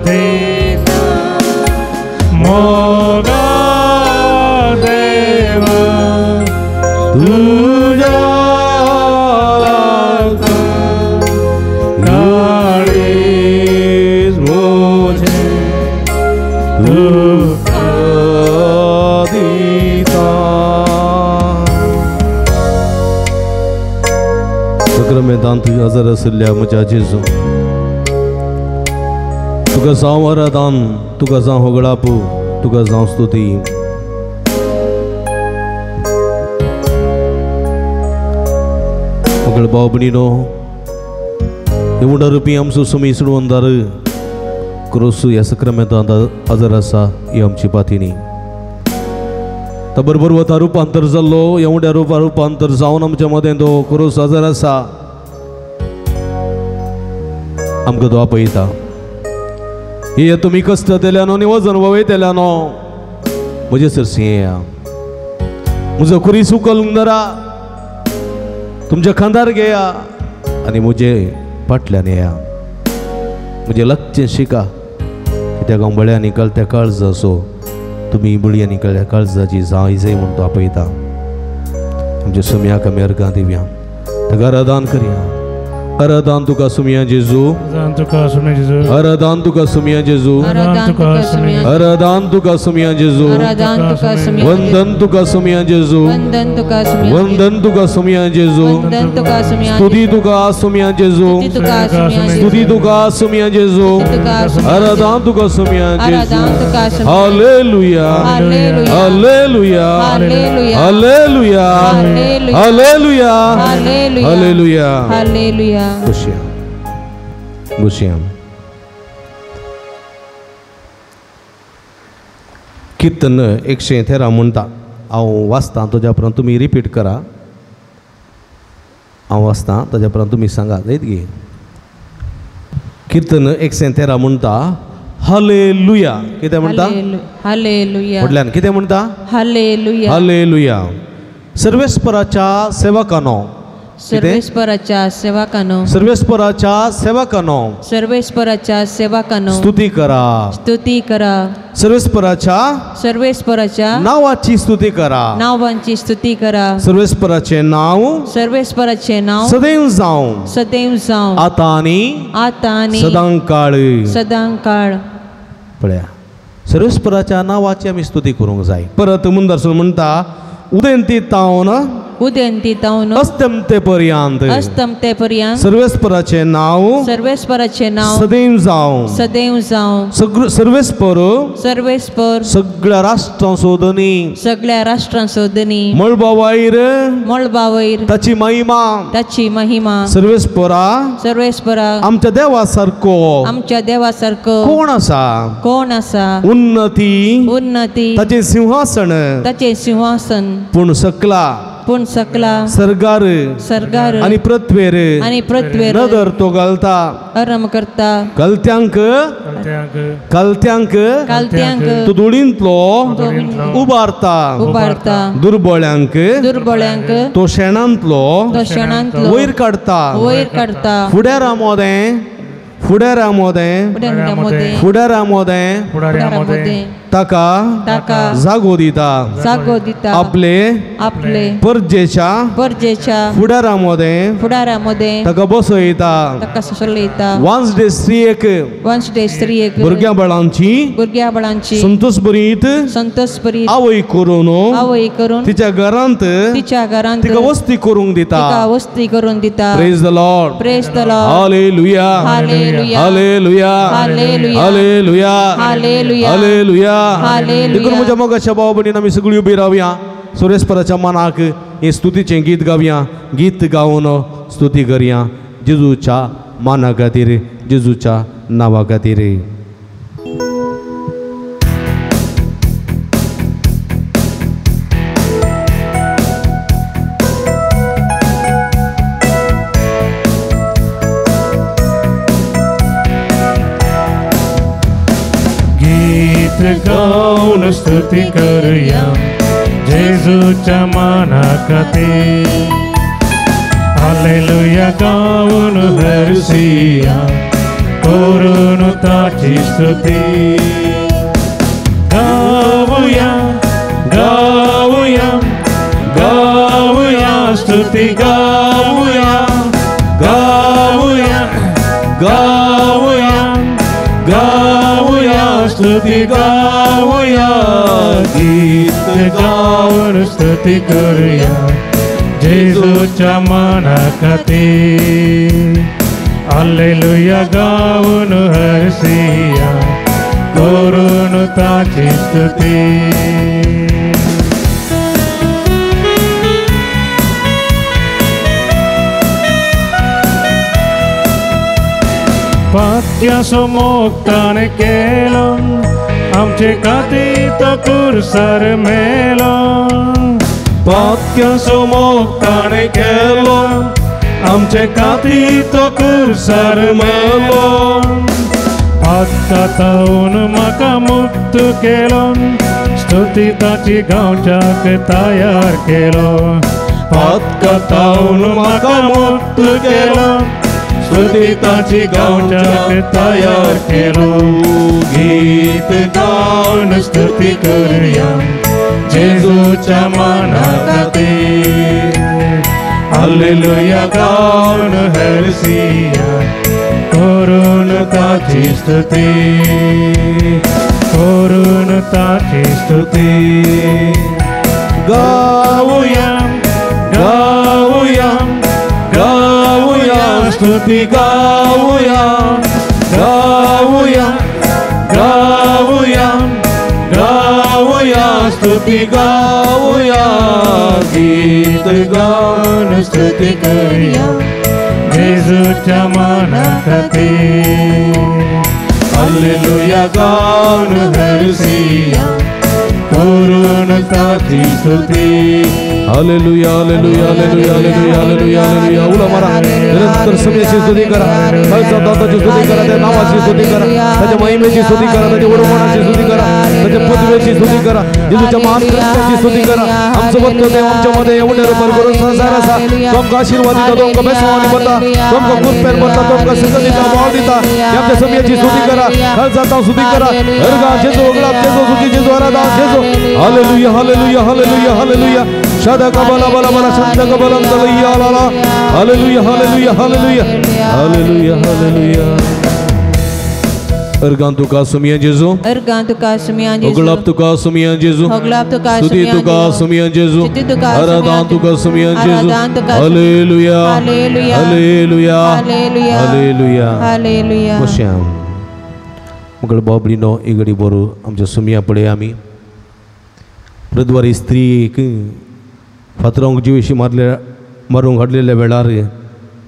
दिता मोगा देवा तुझ्या राखता काळीज म्हजें तुका दिता. सक्रमेंतांत हजर आशिल्ल्या म्हज्या जेजू, तुका जावं आराधन, तुका जावं होगळाप, तुका जावं स्तुती. मगळ भाव भयणीनो, एवढा रुपी आमचो समी सुडवंदार क्रोस ह्या सक्रमेंतांत हजर आसा ही आमची पातिनी. तो बरोबर वता रुपांतर जाल्लो, एवढ्या रुपा रुपांतर जावन आमच्या मदें तो क्रोस हजर आसा. आमकां तो आपयता, हे तुमी कश्ट दिल्यानो आनी वजन वयतल्यानो म्हजे सरशी येया, म्हजो खुरीस उखलूंक धरा, तुमच्या खांदार घेया आनी म्हजे फाटल्यान येया. म्हजें लागचें शिका, कित्याक हांव बळ्यांनी कळत्या काळजाचो, तुमी बळयांनी कळ्या काळजाची जाय जाय म्हूण तो आपयता. आमच्या सुम्याक आमी अर्गां दिवया, ताका आराधन करया. आराधन तुका सुम्या जेजू, आराधन तुका सुम्या जेजू, आराधन तुका सुम्या जेजू, वंदन तुका सुम्या जेजू, वंदन तुका सुम्या जेजू, स्तुती तुका सुम्या जेजू, स्तुती तुका सुम्या जेजू, आराधन तुका सुम्या जेजू. Hallelujah, hallelujah, hallelujah, hallelujah, hallelujah. Hallelujah. बसया बसया. कीर्तन 113 म्हणटा, हांव वाचतां तुज्या उपरांत तुमी रिपीट करा. हांव वाचतां ताज्या उपरांत तुमी सांगा जायत गे. कीर्तन 113 म्हणटा हालेलुया. कितें म्हणटा? हालेलुया. म्हटल्यान कितें म्हणटा? हालेलुया. हालेलुया. सर्वेस्पराच्या सेवकानो, सर्वेस्पराच्या सेवकानो, सर्वेस्पराच्या सेवकानो, सर्वेस्पराच्या सेवकानो स्तुती करा, स्तुती करा. सर्वेस्पराच्या, सर्वेस्पराच्या नावाची स्तुती करा, नावांची स्तुती करा. सर्वेस्पराचे नाव, सर्वेस्पराचे नाव सदैव जावं, सदैव जावं, आतां आनी आतां आनी सदांकाळ, सदांकाळ. पळया, सर्वेस्पराच्या नावाची आमी स्तुती करूंक जाय. परत मुंदरसून म्हणटा उदेंती तावन, उदेंती तावन अस्तमते पर्यंत, अस्तमते पर्यंत सर्वेस्पराचे नाव, सर्वेस्पराचे नाव सदैव जावं, सदैव जावं. सर्वेस्पर, सर्वेस्पर सगळ्या राष्ट्रांचो धनी, सगळ्या राष्ट्रांचो धनी, मळबा वयर, मळबा वयर ताची महिमा, ताची महिमा. सर्वेस्परा, सर्वेस्परा आमच्या देवा सारको, आमच्या देवा सारको कोण आसा, कोण आसा. उन्नती, उन्नती ताचें सिंहासन, ताचें सिंहासन. पूण सकला, पूण सकला सरगार, सरगार आनी पृथ्वेर, आनी पृथ्वेर नदर तो घालता, आराम करता. कलत्यांक, कलत्यांक, कलत्यांक तो धुळींतलो उबारता, उबारता. दुर्बळ्यांक, दुर्बळ्यांक तो शेणांतलो, तो शेणांतलो वयर काडता, वयर काडता. फुडारा मोदें, फुडारा मोदें, फुडारा मोदें ताका, ताका जागो दिता, जागो दिता. आपले, आपले परजेच्या, परजेच्या फुडारा मोदें, फुडारा मोदें ताका बसयता, ताका बसयता. वांजडे स्त्रियेक, वांजडे स्त्रियेक भुरग्या बाळांची, भुरग्या बाळांची संतोष भरीत, संतोष भरीत आवय करून, आवय करून तिच्या घरांत, तिच्या घरांत तिका वस्ती करूंक दिता, तिका वस्ती करून दिता. Praise the Lord, praise the Lord. Hallelujah, hallelujah, hallelujah, hallelujah, hallelujah, hallelujah, hallelujah. Hallelujah. देखून म्हज्या मोगाच्या भाव भयणीन आमी सगळीं उबी रावया. सुरेशपराच्या मनाक हें स्तुतीचें गीत गावया, गीत गावन स्तुती करया जेजूच्या माना खातीर, जेजूच्या नांवा खातीर. गाऊन स्तुती करूया जेजूच्या माना खातीर, हालेलुया गाऊन हरसिया करून ताची स्तुती. गाऊया गाऊया गाऊया स्तुती गाऊया गाऊया गाऊया गाऊया स्तुती गाऊया. गीत गाऊन स्तुती करूया जेजूच्या माना खातीर, हालेलुया गाऊन हरसिया करून ताची स्तुती. पात्यासो मोगताणे केलो आमचे खातीर तो कुर्सार मेलो, पात्यासो मोगताणे केलो आमचे खातीर तो कुर्सार मेलो. पातकांतून म्हाका मुक्त केलो, स्तुती ताची गांवच्याक तयार केलो, पातकांतून म्हाका मुक्त केलो, स्तुती ताची गांवच्याक तयार केलो. गीत गावन स्तुती करूया जेजूच्या माना खातीर, हालेलुया गावन हरसिया करून ताची स्तुती, करून ताची स्तुती. गाऊया गाऊया गाऊया स्तुती गाऊया गाऊया गाऊया गाऊया स्तुती गाऊया. गीत गाऊन स्तुती करूया जेजूच्या माना खातीर, हालेलुया गाऊन हरसिया करून ताची स्तुती. Hallelujah hallelujah hallelujah hallelujah hallelujah hallelujah. उलो मारा, निरंतर सभेची स्तुती करा, खालसा दाताची स्तुती करा, त्या नावाची स्तुती करा, त्याच्या महिमेची स्तुती करा, त्याच्या वडवणाची स्तुती करा, त्याच्या पदवीची स्तुती करा, जेजूच्या महान कृपेची स्तुती करा. आमचो भक्त देव आमच्या मध्ये एवढे रूपार करून संसार आसा, तो आमकां आशीर्वाद दिता, तो आमकां बेसवानी भरता, तो आमकां कृपेन भरता, तो आमकां सुख दिता, वाव दिता. आमच्या सभेची स्तुती करा, खालसा दाताची स्तुती करा. हरगा जेजू उगडाप जेजू स्तुती जेजू आराधना जेजू. Hallelujah hallelujah hallelujah hallelujah. शादा कबला बला बला शब्द कबला तलैया Lala. Hallelujah hallelujah hallelujah hallelujah hallelujah. अर्गां तुका सुमिया जेजू, अर्गां तुका सुमिया जेजू, उगलाप तुका सुमिया जेजू, उगलाप तुका स्तुति तुका सुमिया जेजू, आराधना तुका सुमिया जेजू. Hallelujah hallelujah hallelujah hallelujah. बश्याम मगळ बाबडीनो इगडी बरो आमच्या सुमिया पळय आमी प्रद्वारी स्त्री फातरांक जिवेशी मारल्या मारूंक हाडलेल्या वेळार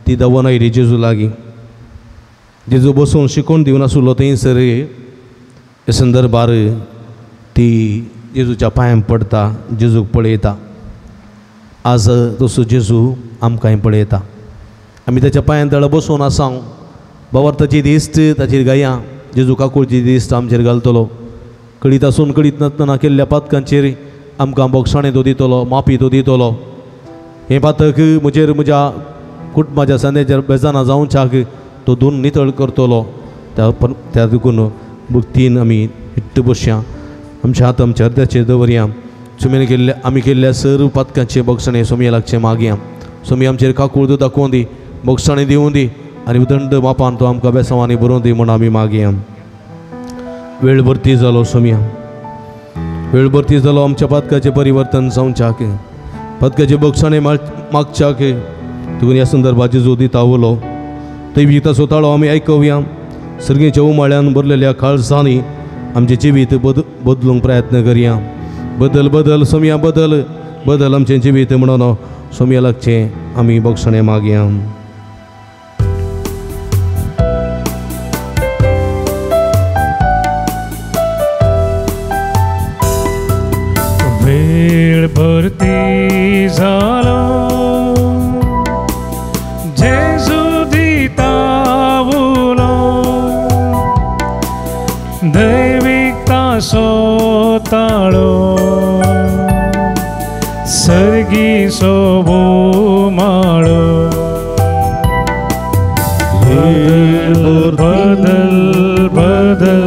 ती धांवन आयली जेजू लागीं. जेजू बसून शिकोवन दिवन आसलो थंयसर हे संदर्भार ती जेजूच्या पांयां पडता, जेजूक पळयता. आज तसो जेजू आमकांय पळयता. आमी ताच्या पांयां तळा बसून आसा. बाबार ताची दिश्ट ताचेर गाया, जेजू काकुळची दिश्ट आमचेर घालतलो. कळीत आसून कळीत नासतना केल्ल्या पातकांचेर आमकां बोगसाणें तो दितलो, माफी तो दितलो. हें पातक म्हजेर म्हज्या कुटुंबाच्या संद्याचेर बेजाना जावच्याक तो दोन नितळ करतलो. त्या देखून भक्तीन आमी हिट्ट बसया, आमच्या हात आमच्या अर्द्याचेर दवरया. सुमेन केल्ल्या आमी केल्ल्या सर्व पातकांचे बोगसाणें सोमये लागचें मागया. सोमी आमचेर काकूळ दाखोवन दी, बोगसाणें दिवूं दी आनी दंड मापान तो आमकां बेसांवांनी बरोवन दी म्हूण आमी मागया. वेळ भरती जालो सोमया, वेळ भरती जालो आमच्या पातकाचें परिवर्तन जावच्याक, पातकाचें बोगसाणें मागच्याक. तुगून ह्या संदर्भात जेजू दिता उलो थंय विताचो ताळो आमी आयकुया. सर्गेच्या उमाळ्यान भरलेल्या काळजांनी आमचें जिवीत बदलूंक प्रयत्न करया. बदल बदल सोमया बदल, बदल आमचें जिवीत म्हणून सोमया लागचें आमी बक्षणें मागया. वेळ भरती जालो जेजू दिता उलो दैवीक तासो ताळो सर्गी सोबो माळो बदल बदल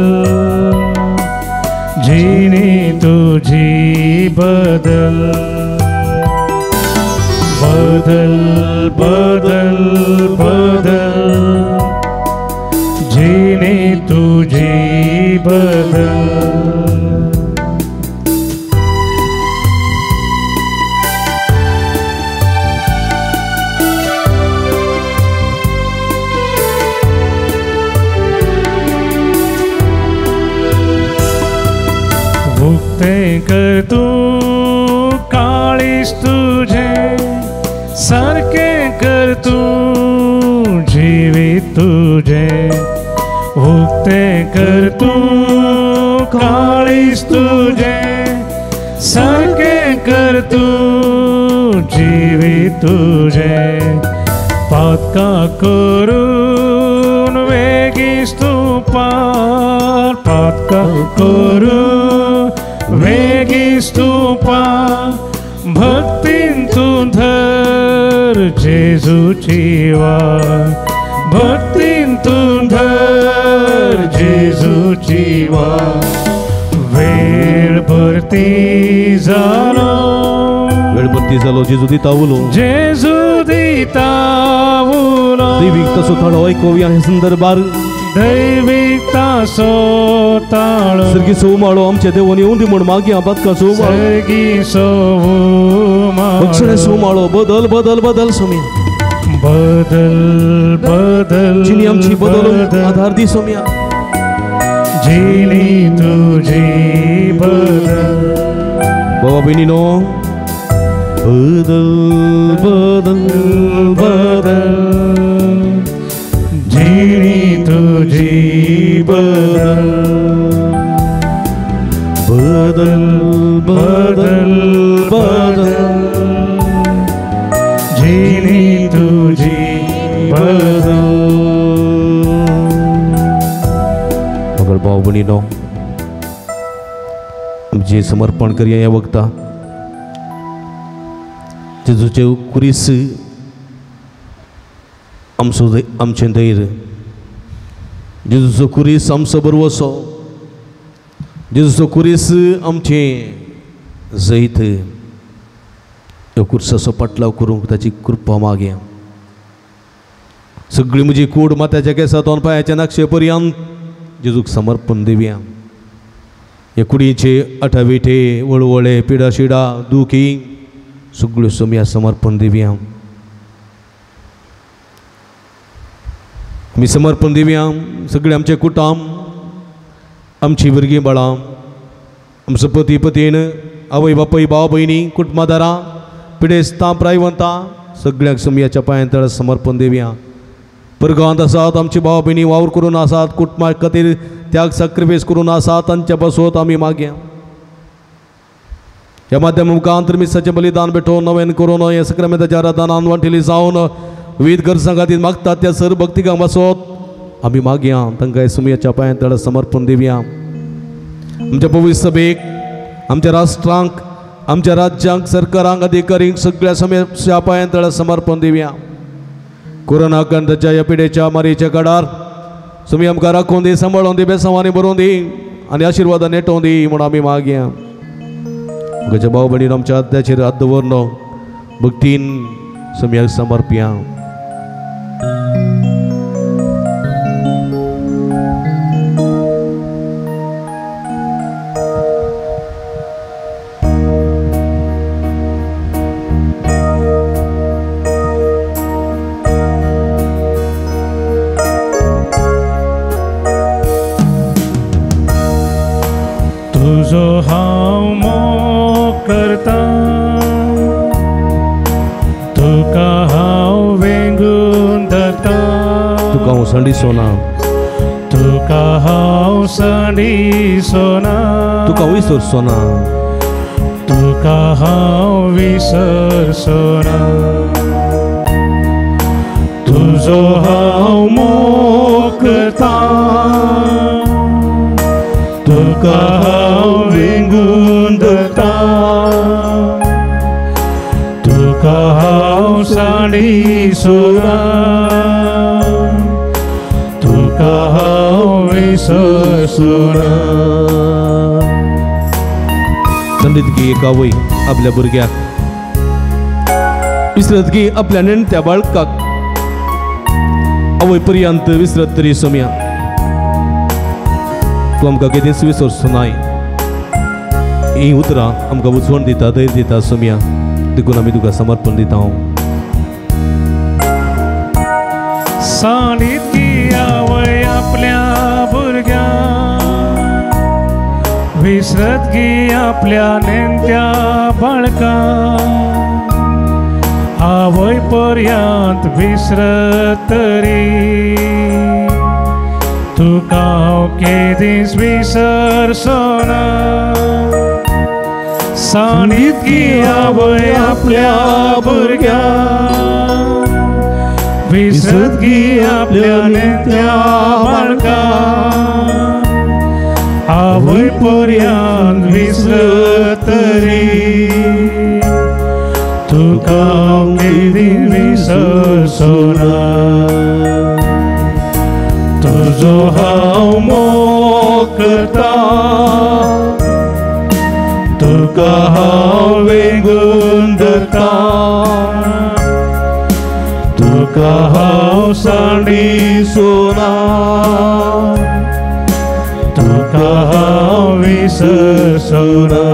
जिणी तुझी बदल बदल बदल बदल जिणी तुझी बदल. उक्तें कर तूं काळीज तुझें सारकें कर तूं जिवीत तुझें उक्तें कर तूं काळीज तुझें सारकें कर तूं जिवीत तुझें पातकां करून वेगीच तूं पार पातकां करून वेगीच तूं पार भक्तीन तूं धर जेजूची वाट भक्तीन तूं धर जेजूची वाट. वेळ भरती जालो वेळ भरती जालो जेजू दिता उलो जेजू दिता उलो दैवीक तसो ताळो आयकुया हे संदर्भार दैवीक तासो ताळो सर्गीचो उमाळो आमच्या देवान येवन दी म्हूण मागया पातकाचो उमाळो सर्गीचो उमाळो बक्षण्याचो उमाळो बदल बदल बदल सोम्या बदल बदल जिणी आमची बदल आधार दी सोम्या जिणी तुझी बदल. बाबा बहिणीनो बदल बदल बदल जिणी तुझी बदल बदल बदल बदल जिणी तुझी बदल. मगर भाव भयणीनो आमचें समर्पण करया ह्या वखता जेजूचे कुरीस आमचो आमचें धैर्य जेजूचो कुरीस आमचो बरवसो जेजूचो कुरीस आमचें जैत ह्या कुर्साचो पाटलाव करूंक ताची कृपा मागया. सगळी म्हजी कूड माथ्याच्या केंसा तोंड पांयाच्या नाक्षे पर्यंत जेजूक समर्पण दिवया. हे कुडीचे आठाविठे वळवळे पिडा शिडा दुखी सगळ्यो सोमया समर्पण दिवया. आमी समर्पण दिवया सगळे आमचे कुटुंब आमची भुरगीं बाळां आमचो पती पतीन आवय बापूय भाव भयणी कुटुंबादारां पिडेस्तां प्रायवंतां सगळ्यांक सोमयाच्या पांयां तळ समर्पण दिवया. परगांवांत आसात आमची भाव भयणी वावर करून आसात कुटुंबा खातीर त्याग सॅक्रिफायस करून आसात तांच्या पासत आमी मागया. ह्या माध्यम मुखांत मिसाचें बलिदान भेटोवन नवेन करून हे सक्रामेंताच्या आराधनान वांटेली जावन विविध गरजां खातीर मागतात त्या सर भक्तिकां पासत आमी मागया. तांकां सुमयाच्या पांयां तळ समर्पण दिवया. आमच्या पवित्र सभेक आमच्या राष्ट्रांक आमच्या राज्यांक सरकारांक अधिकारींक सगळ्या समस्या पांयां तळ समर्पण दिवया. कोरोना गंधाच्या ह्या पिडेच्या मारयेच्या काळार सुमी आमकां राखून दी सांबाळून दी बेसांवांनी बरोवन दी आनी आशिर्वादान नेटोवन दी म्हूण आमी मागया. म्हज्या भाव भयणीन आमच्या आद्याचेर हात दवरलो भक्तीन सुमयाक समर्पया. तुजो हांव मोग करतां तुका हांव सांडिसोना, तुका हांव सांडिसोना, तुका विसरचोना, तुका हांव विसरचोना। तुजो हांव मोग करता, तुका हांव वेंगून धरता, तुका हांव सांडिसोना, तुका हांव विसरचोना। संदीत एक आवय आपल्या भुरग्याक विसरत की आपल्या नेणत्या बाळकाक आवय पर्यंत विसरत तरी सोम्या तूं आमकां केदींच विसरचो नाय। हीं उतरां आमकां उजवण दिता, धैर्य दिता सोम्या, देखून आमी तुका समर्पण दिता। सांडितकी आवय आपल्या भुरग्यांक विसरत गी आपल्या नेणत्या बाळकांक, आवय पर्यंत विसरत तरी तुका हांव केदींच विसरचोना। सांडितकी आवय आपल्या भुरग्यांक विसरत गी आपल्या नेणत्या बाळकांक, आवय पर्यंत विसरत तरी तुका हांव केदींच विसरचोना। तुजो हांव मोग करता, तुका हांव वेंगून धरता, तुका हांव सांडिसोना, तुका हांव विसरचोना।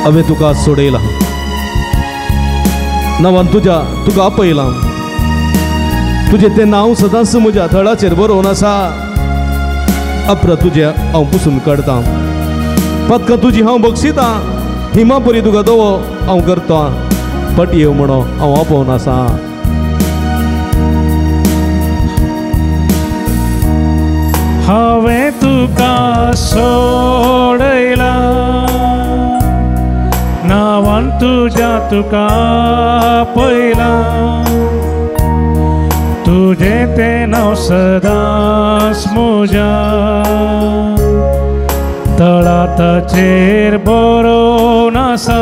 हांवें तुका सोडयला, नांवान तुज्या तुका आपयलां, तुजें तें नांव सदांच म्हज्या थळाचेर बरोवन आसा। अपराध तुजें हांव पुसून काडटां, पदकां तुजी हांव बक्षितां, हिमा परी तुका दवो हांव करतां, पटयो म्हणो हांव आपोवन आसा। हांवें तुका सोडयला, नांवान तुज्या तुका पयला, तुजें तें नांव सदांच म्हज्या तळाताचेर बरोवन आसा।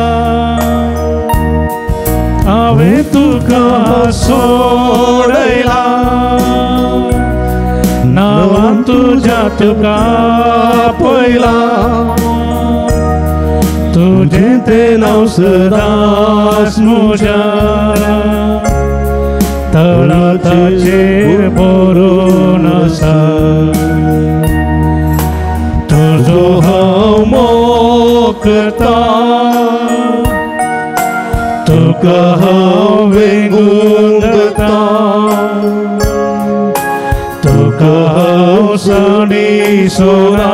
हांवें तुका सोडयला, नांवान तुज्या तुका पयला, तुजें तें नांव सदांच म्हज्या तळाताचेर बरोवन आसा। तुजो हांव मोग करता, तुका हांव वेंगून धरता, तुका हांव सांडिसोना,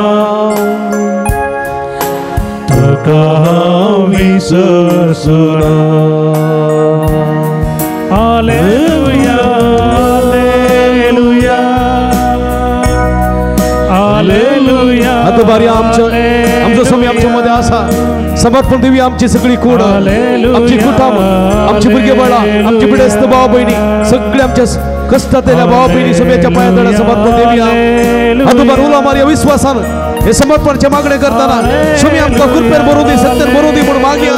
तुका हांव विसरचोना। Hallelujah, hallelujah, hallelujah. आतां बारी आमचो आमचो स्वामी आमच्या मध्ये आसा। समर्पण दिवी आमची सगळी कूड, आमची कुटाम, आमची भुरगे बाळां, आमची पिडेस्त भाव भयणी, सगळे आमच्या कष्टांतल्या भाव भयणी स्वामीच्या पांया तळा समर्पण देवी। आतां बार उलो मारया विश्वासान हे समर्पणचे मागणे करतना स्वामी आमकां कृपेन भरून दी, सत्यान भरून दी म्हणून मागया।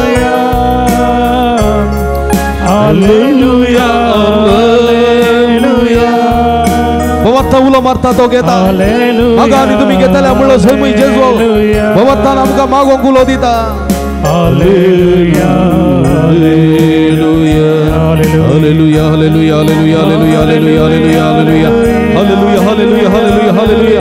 Hallelujah, hallelujah. भगवंता उलो मारता तो घेता, मागा आनी तुमी घेतल्या म्हणलो सैमूय जेजू भगवंतान आमकां मागोंक उलो दिता। Hallelujah, hallelujah, hallelujah, hallelujah, hallelujah, hallelujah, hallelujah, hallelujah, hallelujah, hallelujah, hallelujah, hallelujah,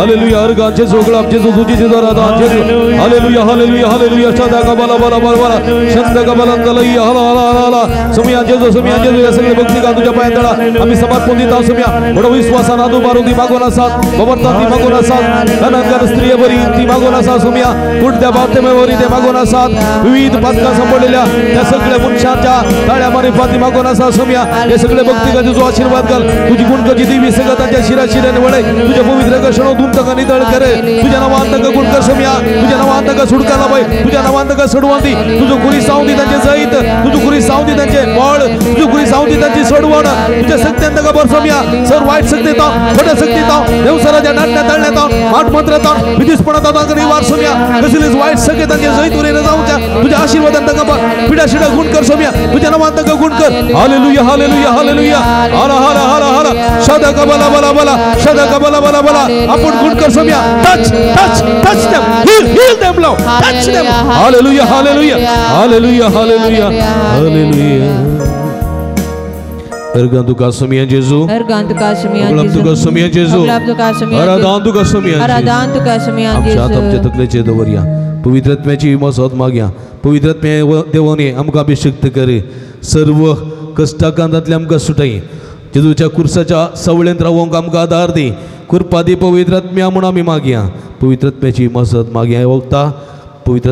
hallelujah अर्गां जेजू गुलाब जेजू तुझी जेजू राधा जेजू हालेलुया हालेलुया हालेलुया शादा का बाला बाला बाला बाला शंद का बाला तलैया हाला हाला हाला हाला सुमिया जेजू या सगळे भक्ती का तुझ्या पाया तळा आम्ही समर्पण दिता सुमिया मोठ्या विश्वासान आदू बारू ती मागून असात बाबरता ती मागून असात धनंगर स्त्रिय बरी ती मागून असा सुमिया कुठल्या बातमीवरी ते मागून असात विविध पातका संपडलेल्या त्या सगळ्या मनशांच्या ताळ्या मारिफात ती मागून असा सुमिया हे सगळे भक्ती का तुझो आशीर्वाद घाल तुझी गुणकची देवी सगळं तांच्या शिरा शिऱ्याने वळय तुझ्या पवित्र कषणो दून तका नितळ करे तुझ्या नावान तका गुण कर सुमिया तुझ्या नावान तका सुटका लाभाय तुझ्या नावान तका सडवण दी तुझं कुरी सावंदी त्यांचे जैत तुझं कुरी सावंदी त्यांचे बळ तुझं कुरी सावंदी त्यांची सडवण तुझ्या शक्त्यान तका भर सुमिया सर वाईट शक्ती ताव खोट्या शक्ती ताव देवसराच्या नाटण्या तळण्या ताव माठ मंत्र ताव विधिस्पणा ताव निवार सुमिया कसलीच वाईट शक्ती त्यांचे जैत उरेन जाऊच्या तुझ्या आशीर्वादान तका पिढ्या शिड्या गुण कर सुमिया तुझ्या नावान तका गुण कर हालेलुया हालेलुया हालेलुया हाला हाला हाला हाला शादा का बला बला बला शादा का बला बला बला आपण गुण कर सुमिया touch touch touch them heal heal them Lord touch them hallelujah hallelujah hallelujah hallelujah hallelujah अर्गां तुका सुमिया जेजू अर्गां तुका सुमिया जेजू तुका सुमिया जेजू आराधान तुका सुमिया आराधान तुका सुमिया जेजू आमच्या आमच्या तकलेचे दवरया पवित्र आत्म्याची मसत मागया पवित्र आत्म्या देवाने आमकां अभिषिक्त करे सर्व कश्टाकांतांतले आमकां सुटाय जेजूच्या कुर्साच्या सवळेंत रावोंक आमकां आदार दी कृपा दी पवित्र आत्म्या म्हूण आमी मागया पवित्र आत्म्याची मसत मागया वखता पवित्र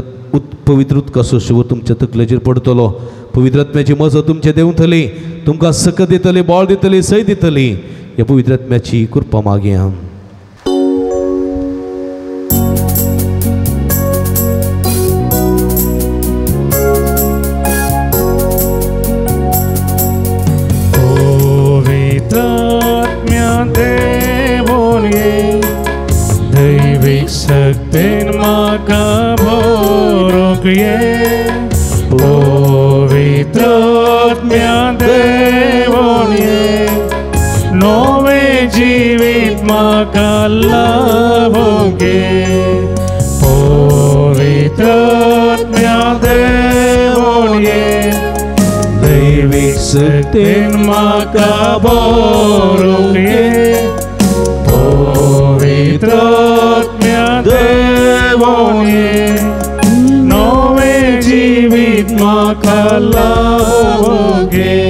पवित्र उदकाचो शिवर तुमच्या तकलेचेर पडतलो पवित्र आत्म्याची मजत तुमचे देंवतली तुमकां सकत दितली बळ दितली सय दितली ह्या पवित्र आत्म्याची कृपा मागया. पवित्र आत्म्या देवोन ये दैवीक शक्तीन म्हाका भरूंक ये पवित्र आत्म्या देवोन ये नवें जिवीत म्हाका लाभूंक ये पवित्र आत्म्या देवोन ये दैवीक शक्तीन म्हाका भरूंक ये पवित्र आत्म्या देवोन ये नवें जिवीत म्हाका लाभूंक ये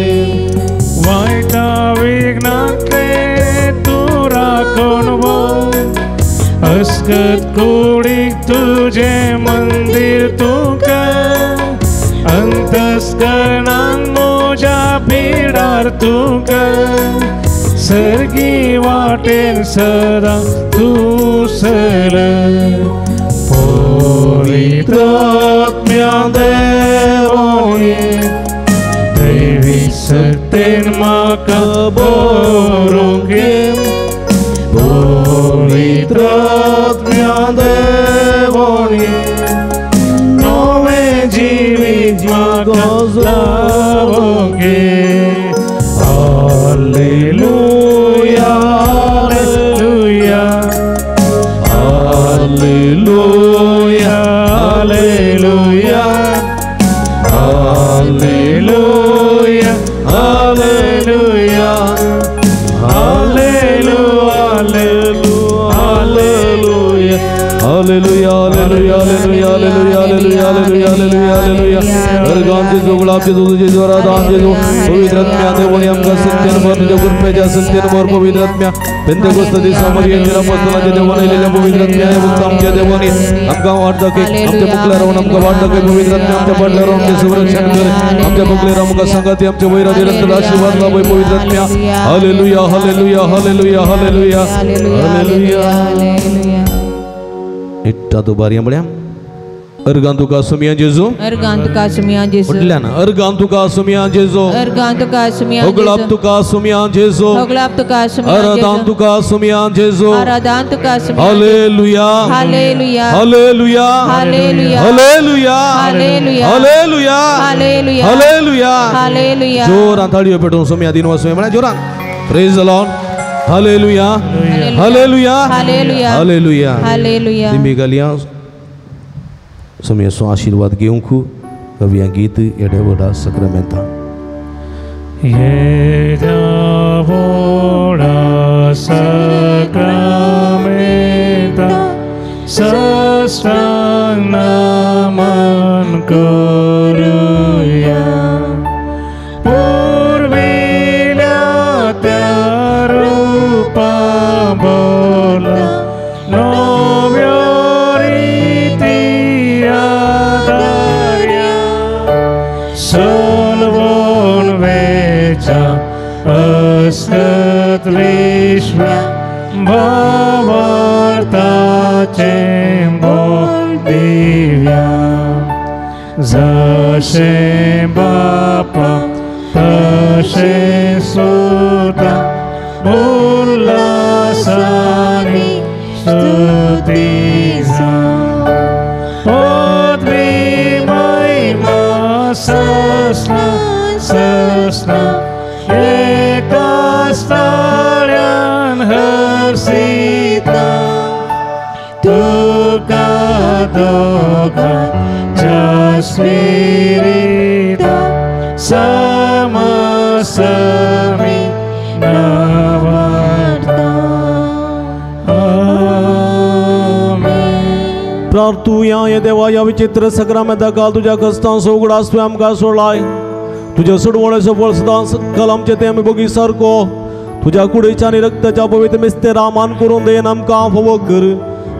वायटा विघ्नांतले तूं राखून व्हर अस्कत कुडीक तुजें मंदीर तूं कर अंतस्करणान म्हज्या पिडार तूं कर सर्गी वाटेन सदां तूं सर पवित्र आत्म्या देवोन ये दैवी शक्तीन म्हाका भरूंक ये पवित्र आत्म्या देवोन ये नवें जिवीत म्हाका लाभूंक ये hallelujah hallelujah hallelujah hallelujah hallelujah hallelujah hallelujah hallelujah hallelujah hallelujah hallelujah hallelujah hallelujah hallelujah hallelujah अर्गां जेजू गुलाब जेजू तुझे आराधान जेजू पवित्र आत्म्या देवोनी आमकां सत्यान भर तुज्या कृपेच्या सत्यान भर पवित्र आत्म्या पेंतेकोस्त दिसा मरियेच्या अपोस्तलांच्या देवान येयलेल्या पवित्र आत्म्या हे फक्त आमच्या देवानी आमकां वाट दाखय आमच्या मुखल्यार रावन आमकां वाट दाखय पवित्र आत्म्या आमच्या फाटल्यार रावन आमचें संरक्षण कर आमच्या मुखल्यार आमकां सांगाती आमच्या वैरा निरंतर आशीर्वाद लाभय पवित्र आत्म्या hallelujah hallelujah hallelujah hallelujah hallelujah. इट्टा तो बारया म्हळ्या अर्गां तुका सुमिया जेजू अर्गां तुका सुमिया जेजू म्हटल्या ना अर्गां तुका सुमिया जेजू अर्गां तुका सुमिया जेजू होगळाप तुका सुमिया जेजू होगळाप तुका सुमिया जेजू आराधान तुका सुमिया जेजू आराधान तुका सुमिया hallelujah hallelujah hallelujah hallelujah hallelujah hallelujah hallelujah hallelujah hallelujah hallelujah. जोरान ताळयो पेटोवन सुमिया दिनवा सुमिया म्हळ्यार जोरान praise the Lord hallelujah hallelujah hallelujah hallelujah hallelujah. दिमी गालियां सुमियाचो आशीर्वाद घेवंक कविया गीत येडे व्हडा सक्रामेंता येद्या व्हडा सक्रामेंता साष्टांग नमन करूया पुर्विल्या त्या रूपा बोला नव्यो रिती आदार्या सलवून वेच्या असत विश्वा भावार्थाचें बोल दिव्या जशें बापा तशें सुता उल्हासानी स्तुती जावं पदवी महिमा ससना ससना एका स्थाळ्यान हर्षिता तुका दोगांच्या स्पिरिता समसमी नावार्ता. आमेन. प्रार्थुया हे देवा ह्या विचित्र सक्रामेंता काल तुज्या कस्तांचो उगडास तुवें आमकां सोडलाय तुज्या सोडवण्याचो फळ सदांच काल आमचे ते आमी भोगी सारको तुज्या कुडीच्या आनी रक्ताच्या पवित्र मिस्तेरा मान करून देन आमकां फावो कर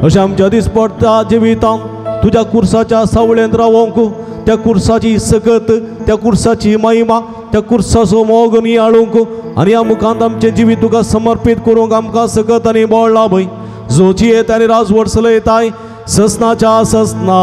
अशें आमच्या दिसपडटा जिवितांत तुज्या कुर्साच्या सावळेंत रावोंक त्या कुर्साची सकत त्या कुर्साची महिमा त्या कुर्साचो मोग नियाळूंक आनी ह्या मुखांत आमचें जिवीत तुका समर्पीत करूंक आमकां सकत आनी बळ लाभय जो जियेत आनी राजवट चलयताय ससनाच्या ससना.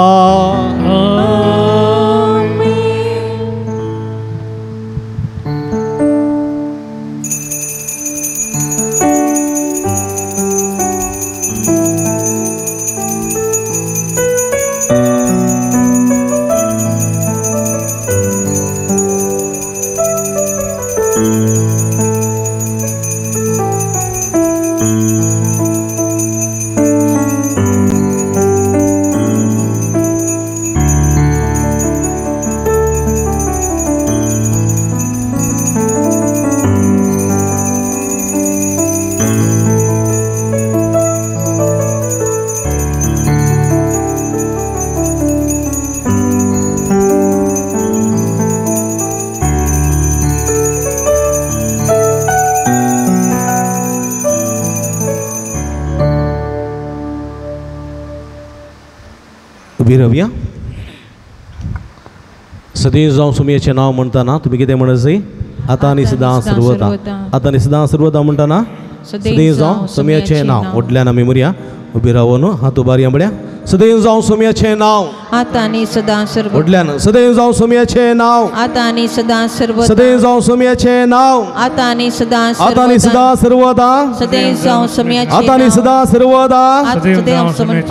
उबी रावया. सदैव जावं सुमयेचें नांव म्हणटाना तुमी कितें म्हणत जाय आतां आनी सदां सर्वदा आतां आनी सदां सर्वदा म्हणटाना सदैव जावं सुमयेचें नांव व्हडल्यान आमी म्हणया. उबी रावन हात उबारया म्हळ्या सदैव जावं सुमयेचें नांव आतां आनी सदां सर्वदा व्हडल्यान सदैव जावं सुमयेचें नांव आतां आनी सदां सर्वदा सदैव जावं सुमयेचें नांव आतां आनी सदां आतां आनी सदां सर्वदा सदैव जावं सुमयाचें आतां आनी सदां सर्वदा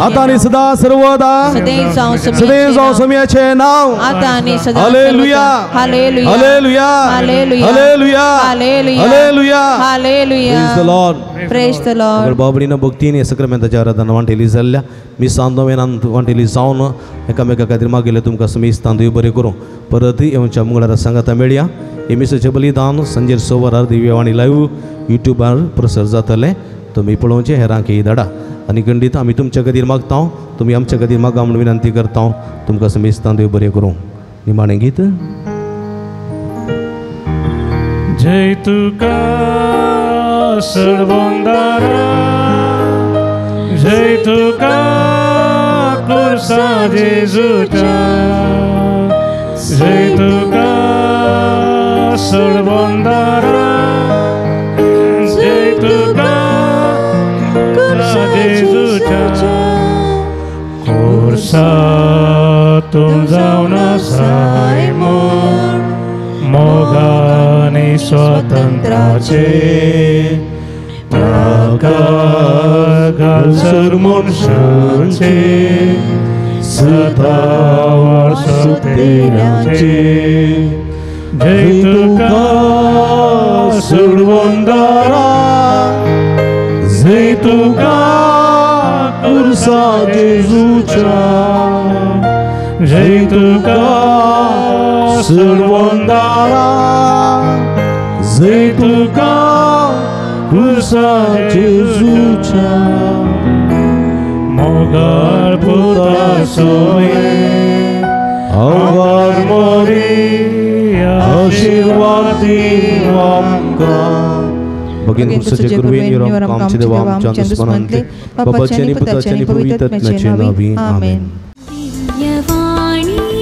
आतां आनी सदां सर्वदा सदैव जावं सुमयेचें नांव. आतां आनी सदां. Hallelujah hallelujah hallelujah hallelujah hallelujah hallelujah hallelujah. Praise the Lord. Praise the Lord. बाबडीनं भक्तीन हे सक्रामेंताच्या आराधना वांटेली जाल्ल्या मिसां नोवेनान वांटेली जावन एकामेका खातीर मागयलें तुमकां समेस्तान देव बरें करूं. परत येवच्या मंगळारा सांगाता मेळया. हे मिसाचें बलिदान सांजेर 6 वरार दिव्यवाणी लायव्ह युट्यूबार प्रसार जातलें तुमी पळोवचें हेरांकय धाडा आनी खंडीत आमी तुमच्या खातीर मागता तुमी आमच्या खातीर मागा म्हूण विनंती करता. तुमकां समेस्तान देव बरें करूं. निमाणें गीत जय तुका सर्वंदारा जय तुका कुर्सा जेजूच्या जय तुका सर्वंदारा जय तुका कुर्सा जेजूच्या कुर्सा तूं जावन आसाय म्हूण मोगानी स्वातंत्र्याचे ताका घालसर मनशांचे सदां सतेराचे जय तुका सोडवंदारा जय तुका कुर्सा जेजूच्या जय तुका सोडवंदारा जय तुका कुर्सा जेजूच्या मोग मोगाळ पुता सोये आवार मोरी आशीर्वाद दिव आमकां. भगिनी कुर्साचे कृपेन आमचे देवा आमच्या दुस्मनांतले बाबाचे आनी पुताचे आनी पवित्र आत्म्याचे नांवी आमेन. दिव्यवाणी.